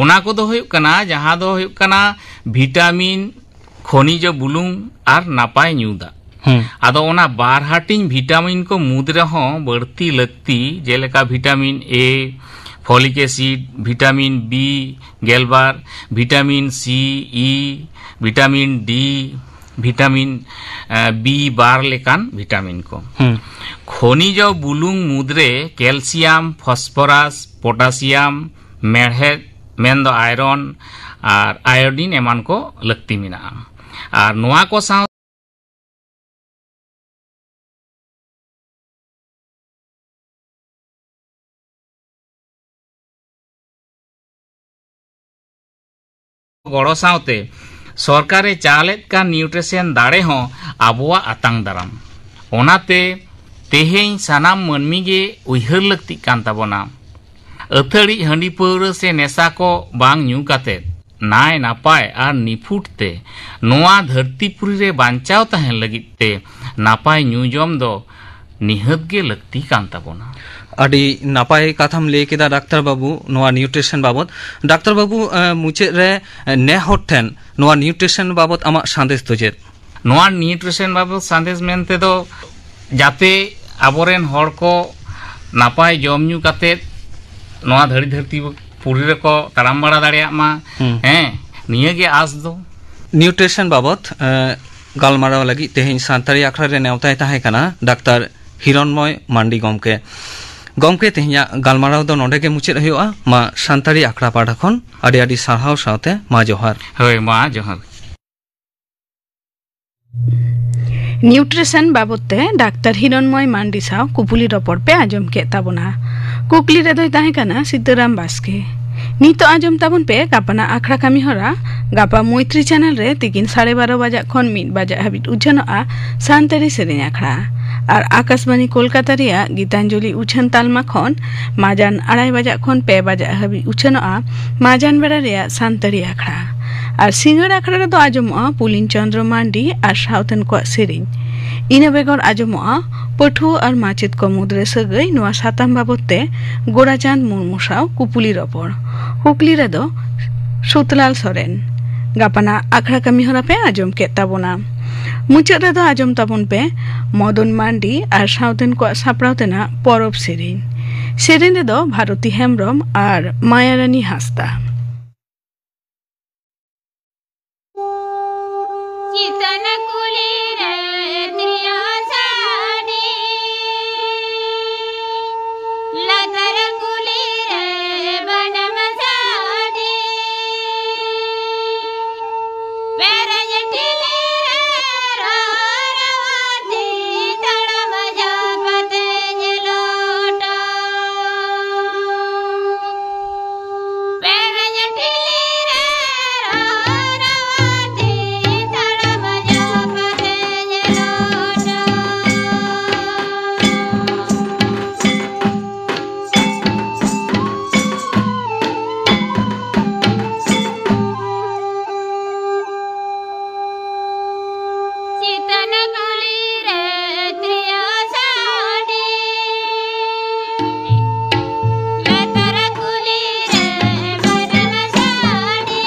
ᱚᱱᱟ ᱠᱚᱫᱚ ᱦᱩᱭᱩᱜ ᱠᱟᱱᱟ, ᱡᱟᱦᱟᱸ ᱫᱚ ᱦᱩᱭᱩᱜ ᱠᱟᱱᱟ ᱵᱷᱤᱴᱟᱢᱤᱱ, ᱠᱷᱚᱱᱤᱡᱚ ᱵᱩᱞᱩᱝ ᱟᱨ ᱱᱟᱯᱟᱭ ᱧᱩ ᱫᱟᱜ᱾ ᱦᱩᱸ᱾ ᱟᱫᱚ ᱚᱱᱟ ᱵᱟᱨ ᱦᱟᱹᱴᱤᱧ ᱵᱷᱤᱴᱟᱢᱤᱱ ᱠᱚ ᱢᱩᱫᱽ ᱨᱮᱦᱚᱸ ᱵᱟᱹᱲᱛᱤ ᱞᱟᱹᱠᱛᱤ, ᱡᱮᱞᱮᱠᱟ ᱵᱷᱤᱴᱟᱢᱤᱱ ᱮ, ᱯᱷᱚᱞᱤᱠ ᱮᱥᱤᱰ, ᱵᱷᱤᱴᱟᱢᱤᱱ ᱵᱤ ᱜᱮᱞᱵᱟᱨ, ᱵᱷᱤᱴᱟᱢᱤᱱ ᱥᱤ, ᱤ, ᱵᱷᱤᱴᱟᱢᱤᱱ ᱰᱤ, ᱵᱷᱤᱴᱟᱢᱤᱱ, ᱮ, ᱵᱤ ᱵᱟᱨ ᱞᱮᱠᱟᱱ ᱵᱷᱤᱴᱟᱢᱤᱱ ᱠᱚ᱾ ᱦᱩᱸ᱾ ᱠᱷᱚᱱᱤᱡᱚ ᱵᱩᱞᱩᱝ ᱢᱩᱫᱽᱨᱮ ᱠᱮᱞᱥᱤᱭᱟᱢ, ᱯᱷᱚᱥᱯᱷᱚᱨᱟᱥ, ᱯᱚᱴᱟᱥᱤᱭᱟᱢ, ᱢᱮᱲᱦᱮᱫ ᱢᱮᱱᱫᱚ ᱟᱭᱨᱚᱱ ᱟᱨ ᱟᱭᱳᱰᱤᱱ ᱮᱢᱟᱱ ᱠᱚ ᱞᱟᱹᱠᱛᱤ ᱢᱮᱱᱟᱜᱼᱟ᱾ ᱟᱨ ᱱᱚᱣᱟ ᱠᱚ ᱥᱟᱶ ᱜᱚᱲᱚ ᱥᱟᱶᱛᱮ ᱥᱚᱨᱠᱟᱨᱮ ᱪᱟᱞᱮᱫ ᱠᱟᱱ ᱱᱤᱭᱩᱴᱨᱤᱥᱚᱱ ᱫᱟᱲᱮ ᱦᱚᱸ ᱟᱵᱚᱣᱟᱜ ᱟᱛᱟᱝ ᱫᱟᱨᱟᱢ᱾ ᱚᱱᱟᱛᱮ ᱛᱮᱦᱮᱧ ᱥᱟᱱᱟᱢ ᱢᱟᱹᱱᱢᱤ ᱜᱮ ᱩᱭᱦᱟᱹᱨ ᱞᱟᱹᱠᱛᱤᱜ ᱠᱟᱱ ᱛᱟᱵᱚᱱᱟ᱾ ᱟᱹᱛᱷᱟᱹᱲᱤᱡ ᱦᱟᱺᱰᱤ ᱯᱟᱹᱣᱨᱟᱹ ᱥᱮ ᱱᱮᱥᱟ ᱠᱚ ᱵᱟᱝ ᱧᱩ ᱠᱟᱛᱮ ᱱᱟᱭ ᱱᱟᱯᱟᱭ ᱟᱨ ᱱᱤᱯᱷᱩᱴ ᱛᱮ ᱱᱚᱣᱟ ᱫᱷᱟᱹᱨᱛᱤ ᱯᱩᱨᱤ ᱨᱮ ᱵᱟᱧᱪᱟᱣ ᱛᱟᱦᱮᱱ ᱞᱟᱹᱜᱤᱫ ᱛᱮ ᱱᱟᱯᱟᱭ ᱧᱩ ᱡᱚᱢ ᱫᱚ ᱱᱤᱦᱟᱹᱛ ᱜᱮ ᱞᱟᱹᱠᱛᱤ ᱠᱟᱱ ᱛᱟᱵᱚᱱᱟ᱾ ᱟᱹᱰᱤ ᱱᱟᱯᱟᱭ ᱠᱟᱛᱷᱟᱢ ᱞᱟᱹᱭ ᱠᱮᱫᱟ ᱰᱟᱠᱛᱟᱨ ᱵᱟᱹᱵᱩ, ᱱᱚᱣᱟ ᱱᱤᱭᱩᱴᱨᱤᱥᱚᱱ ᱵᱟᱵᱚᱛ᱾ ᱰᱟᱠᱛᱟᱨ ᱵᱟᱹᱵᱩ, ᱮ, ᱢᱩᱪᱟᱹᱫ ᱨᱮ, ᱮ, ᱱᱮ ᱦᱚᱲ ᱴᱷᱮᱱ ᱱᱚᱣᱟ ᱱᱤᱭᱩᱴᱨᱤᱥᱚᱱ ᱵᱟᱵᱚᱛ ᱟᱢᱟᱜ ᱥᱟᱸᱫᱮᱥ ᱫᱚ ᱪᱮᱫ? ᱱᱚᱣᱟ ᱱᱤᱭᱩᱴᱨᱤᱥᱚᱱ ᱵᱟᱵᱚᱛ ᱥᱟᱸᱫᱮᱥ ᱢᱮᱱ ᱛᱮᱫᱚ, ᱡᱟᱛᱮ ᱟᱵᱚᱨᱮᱱ ᱦᱚᱲ ᱠᱚ ᱱᱟᱯᱟᱭ ᱡᱚᱢ ᱧᱩ ᱠᱟᱛᱮ ᱱᱚᱣᱟ ᱫᱷᱟᱹᱨᱤ ᱫᱷᱟᱹᱨᱛᱤ ᱯᱩᱨᱤ ᱨᱮᱠᱚ ᱛᱟᱲᱟᱢ ᱵᱟᱲᱟ ᱫᱟᱲᱮᱭᱟᱜ ᱢᱟ᱾ ᱦᱩᱸ᱾ ᱦᱮᱸ, ᱱᱤᱭᱟᱹ ᱜᱮ ᱟᱥ ᱫᱚ᱾ ᱱᱤᱭᱩᱴᱨᱤᱥᱚᱱ ᱵᱟᱵᱚᱛ, ᱮ, ᱜᱟᱞᱢᱟᱨᱟᱣ ᱞᱟᱹᱜᱤᱫ ᱛᱮᱦᱮᱧ ᱥᱟᱱᱛᱟᱲᱤ ᱟᱠᱷᱲᱟ ᱨᱮ ᱱᱮᱣᱛᱟᱭ ᱛᱟᱦᱮᱸ ᱠᱟᱱᱟ ᱰᱟᱠᱛᱟᱨ ᱦᱤᱨᱚᱱᱢᱚᱭ ᱢᱟᱱᱰᱤ ᱜᱚᱢᱠᱮ᱾ ᱜᱚᱢᱠᱮ, ᱛᱮᱦᱮᱧᱟᱜ ᱜᱟᱞᱢᱟᱨᱟᱣ ᱫᱚ ᱱᱚᱰᱮ ᱜᱮ ᱢᱩᱪᱟᱹᱫ ᱦᱩᱭᱩᱜᱼᱟ᱾ ᱢᱟ ᱥᱟᱱᱛᱟᱲᱤ ᱟᱠᱷᱲᱟ ᱯᱟᱦᱴᱟ ᱠᱷᱚᱱ ᱟᱹᱰᱤ ᱟᱹᱰᱤ ᱥᱟᱨᱦᱟᱣ ᱥᱟᱶᱛᱮ ᱢᱟ ᱡᱚᱦᱟᱨ᱾ ᱦᱳᱭ, ᱢᱟ ᱡᱚᱦᱟᱨ᱾ ᱱᱤᱭᱩᱴᱨᱤᱥᱚᱱ ᱵᱟᱵᱚᱛ ᱛᱮ ᱰᱟᱠᱛᱟᱨ ᱦᱤᱨᱚᱱᱢᱚᱭ ᱢᱟᱱᱰᱤ ᱥᱟᱶ ᱠᱩᱯᱩᱞᱤ ᱨᱚᱯᱚᱲ ᱯᱮ ᱟᱸᱡᱚᱢ ᱠᱮᱫ ᱛᱟᱵᱚᱱᱟ᱾ ᱠᱩᱠᱞᱤ ᱨᱮᱫᱚᱭ ᱛᱟᱦᱮᱸ ᱠᱟᱱᱟ ᱥᱤᱛᱟᱹᱨᱟᱢ ᱵᱟᱥᱠᱮ᱾ ᱱᱤᱛᱚᱜ ᱟᱸᱡᱚᱢ ᱛᱟᱵᱚᱱ ᱯᱮ ᱜᱟᱯᱟᱱᱟᱜ ᱟᱠᱷᱲᱟ ᱠᱟᱹᱢᱤ ᱦᱚᱨᱟ᱾ ᱜᱟᱯᱟ ᱢᱚᱭᱛᱨᱤ ᱪᱮᱱᱮᱞ ᱨᱮ ᱛᱤᱠᱤᱱ ᱥᱟᱲᱮ ᱵᱟᱨᱚ ᱵᱟᱡᱟᱜ ᱠᱷᱚᱱ ᱢᱤᱫ ᱵᱟᱡᱟᱜ ᱦᱟᱹᱵᱤᱡ ᱩᱪᱷᱟᱹᱱᱚᱜᱼᱟ ᱥᱟᱱᱛᱟᱲᱤ ᱥᱮᱨᱮᱧ ᱟᱠᱷᱲᱟ᱾ ᱟᱨ ᱟᱠᱟᱥᱵᱟᱱᱤ ᱠᱳᱞᱠᱟᱛᱟ ᱨᱮᱭᱟᱜ ᱜᱤᱛᱟᱧᱡᱚᱞᱤ ᱩᱪᱷᱟᱹᱱ ᱛᱟᱞᱢᱟ ᱠᱷᱚᱱ ᱢᱟᱡᱟᱱ ᱟᱲᱟᱭ ᱵᱟᱡᱟᱜ ᱠᱷᱚᱱ ᱯᱮ ᱵᱟᱡᱟᱜ ᱦᱟᱹᱵᱤᱡ ᱩᱪᱷᱟᱹᱱᱚᱜᱼᱟ ᱢᱟᱡᱟᱱ ᱵᱮᱲᱟ ᱨᱮᱭᱟᱜ ᱥᱟᱱᱛᱟᱲᱤ ᱟᱠᱷᱲᱟ᱾ ᱟᱨ ᱥᱤᱸᱜᱟᱹᱲ ᱟᱠᱷᱲᱟ ᱨᱮᱫᱚ ᱟᱸᱡᱚᱢᱚᱜᱼᱟ ᱯᱩᱞᱤᱱ ᱪᱚᱸᱫᱽᱨᱚ ᱢᱟᱱᱰᱤ ᱟᱨ ᱥᱟᱶᱛᱮᱱ ᱠᱚᱣᱟᱜ ᱥᱮᱨᱮᱧ᱾ ᱤᱱᱟᱹ ᱵᱮᱜᱚᱨ ᱟᱸᱡᱚᱢᱚᱜᱼᱟ ᱯᱟᱹᱴᱷᱩᱣᱟᱹ ᱟᱨ ᱢᱟᱪᱮᱫ ᱠᱚ ᱢᱩᱫᱽᱨᱮ ᱥᱟᱹᱜᱟᱹᱭ, ᱱᱚᱣᱟ ᱥᱟᱛᱟᱢ ᱵᱟᱵᱚᱛ ᱛᱮ ᱜᱳᱨᱟᱪᱟᱸᱫᱽ ᱢᱩᱨᱢᱩ ᱥᱟᱶ ᱠᱩᱯᱩᱞᱤ ᱨᱚᱯᱚᱲ᱾ ᱠᱩᱠᱞᱤ ᱨᱮᱫᱚ ᱥᱩᱛᱞᱟᱞ ᱥᱚᱨᱮᱱ᱾ ᱜᱟᱯᱟᱱᱟᱜ ᱟᱠᱷᱲᱟ ᱠᱟᱹᱢᱤ ᱦᱚᱨᱟ ᱯᱮ ᱟᱸᱡᱚᱢ ᱠᱮᱫ ᱛᱟᱵᱚᱱᱟ᱾ ᱢᱩᱪᱟᱹᱫ ᱨᱮᱫᱚ ᱟᱸᱡᱚᱢ ᱛᱟᱵᱚᱱ ᱯᱮ ᱢᱚᱫᱚᱱ ᱢᱟᱱᱰᱤ ᱟᱨ ᱥᱟᱶᱛᱮᱱ ᱠᱚᱣᱟᱜ ᱥᱟᱯᱲᱟᱣ ᱛᱮᱱᱟᱜ ᱯᱚᱨᱚᱵᱽ ᱥᱮᱨᱮᱧ᱾ ᱥᱮᱨᱮᱧ ᱨᱮᱫᱚ ᱵᱷᱟᱨᱚᱛᱤ ᱦᱮᱢᱵᱽᱨᱚᱢ ᱟᱨ ᱢᱟᱭᱟᱨᱟᱱᱤ ᱦᱟᱸᱥᱫᱟ᱾ ᱪᱮᱛᱟᱱ ᱠᱩᱞᱦᱤ ᱨᱮ ᱛᱤᱨᱭᱳ ᱥᱟᱰᱮ, ᱞᱟᱛᱟᱨ ᱠᱩᱞᱦᱤ ᱨᱮ ᱵᱟᱱᱟᱢ ᱥᱟᱰᱮ᱾ ᱯᱮᱨᱮᱡ ᱴᱷᱤᱞᱤ ᱨᱮ ᱨᱚᱲ ᱨᱚᱲ ᱛᱮ ᱛᱟᱲᱟᱢ ᱡᱟᱯᱟᱛᱮᱧ ᱞᱚᱴᱚᱢ᱾ ᱯᱮᱨᱮᱡ ᱴᱷᱤᱞᱤ ᱨᱮ ᱨᱚᱲ ᱨᱚᱲ ᱛᱮ ᱛᱟᱲᱟᱢ ᱡᱟᱯᱟᱛᱮᱧ ᱞᱚᱴᱚᱢ᱾ ᱪᱮᱛᱟᱱ ᱠᱩᱞᱦᱤ ᱨᱮ ᱛᱤᱨᱭᱳ ᱥᱟᱰᱮ, ᱞᱟᱛᱟᱨ ᱠᱩᱞᱦᱤ ᱨᱮ ᱵᱟᱱᱟᱢ ᱥᱟᱰᱮ᱾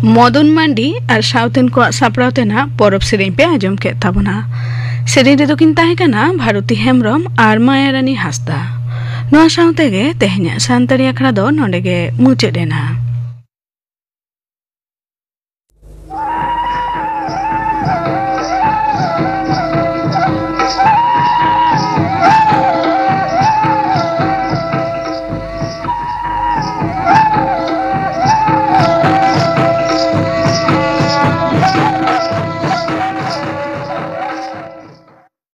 ᱢᱚᱫᱚᱱ ᱢᱟᱱᱰᱤ ᱟᱨ ᱥᱟᱶᱛᱮᱱ ᱠᱚᱣᱟᱜ ᱥᱟᱯᱲᱟᱣ ᱛᱮᱱᱟᱜ ᱯᱚᱨᱚᱵᱽ ᱥᱮᱨᱮᱧ ᱯᱮ ᱟᱸᱡᱚᱢ ᱠᱮᱫ ᱛᱟᱵᱚᱱᱟ᱾ ᱥᱮᱨᱮᱧ ᱨᱮᱫᱚ ᱠᱤᱱ ᱛᱟᱦᱮᱸ ᱠᱟᱱᱟ ᱵᱷᱟᱨᱚᱛᱤ ᱦᱮᱢᱵᱽᱨᱚᱢ ᱟᱨ ᱢᱟᱭᱟᱨᱟᱱᱤ ᱦᱟᱸᱥᱫᱟ᱾ ᱱᱚᱣᱟ ᱥᱟᱶ ᱛᱮᱜᱮ ᱛᱮᱦᱮᱧᱟᱜ ᱥᱟᱱᱛᱟᱲᱤ ᱟᱠᱷᱲᱟ ᱫᱚ ᱱᱚᱰᱮ ᱜᱮ ᱢᱩᱪᱟᱹᱫ ᱮᱱᱟ᱾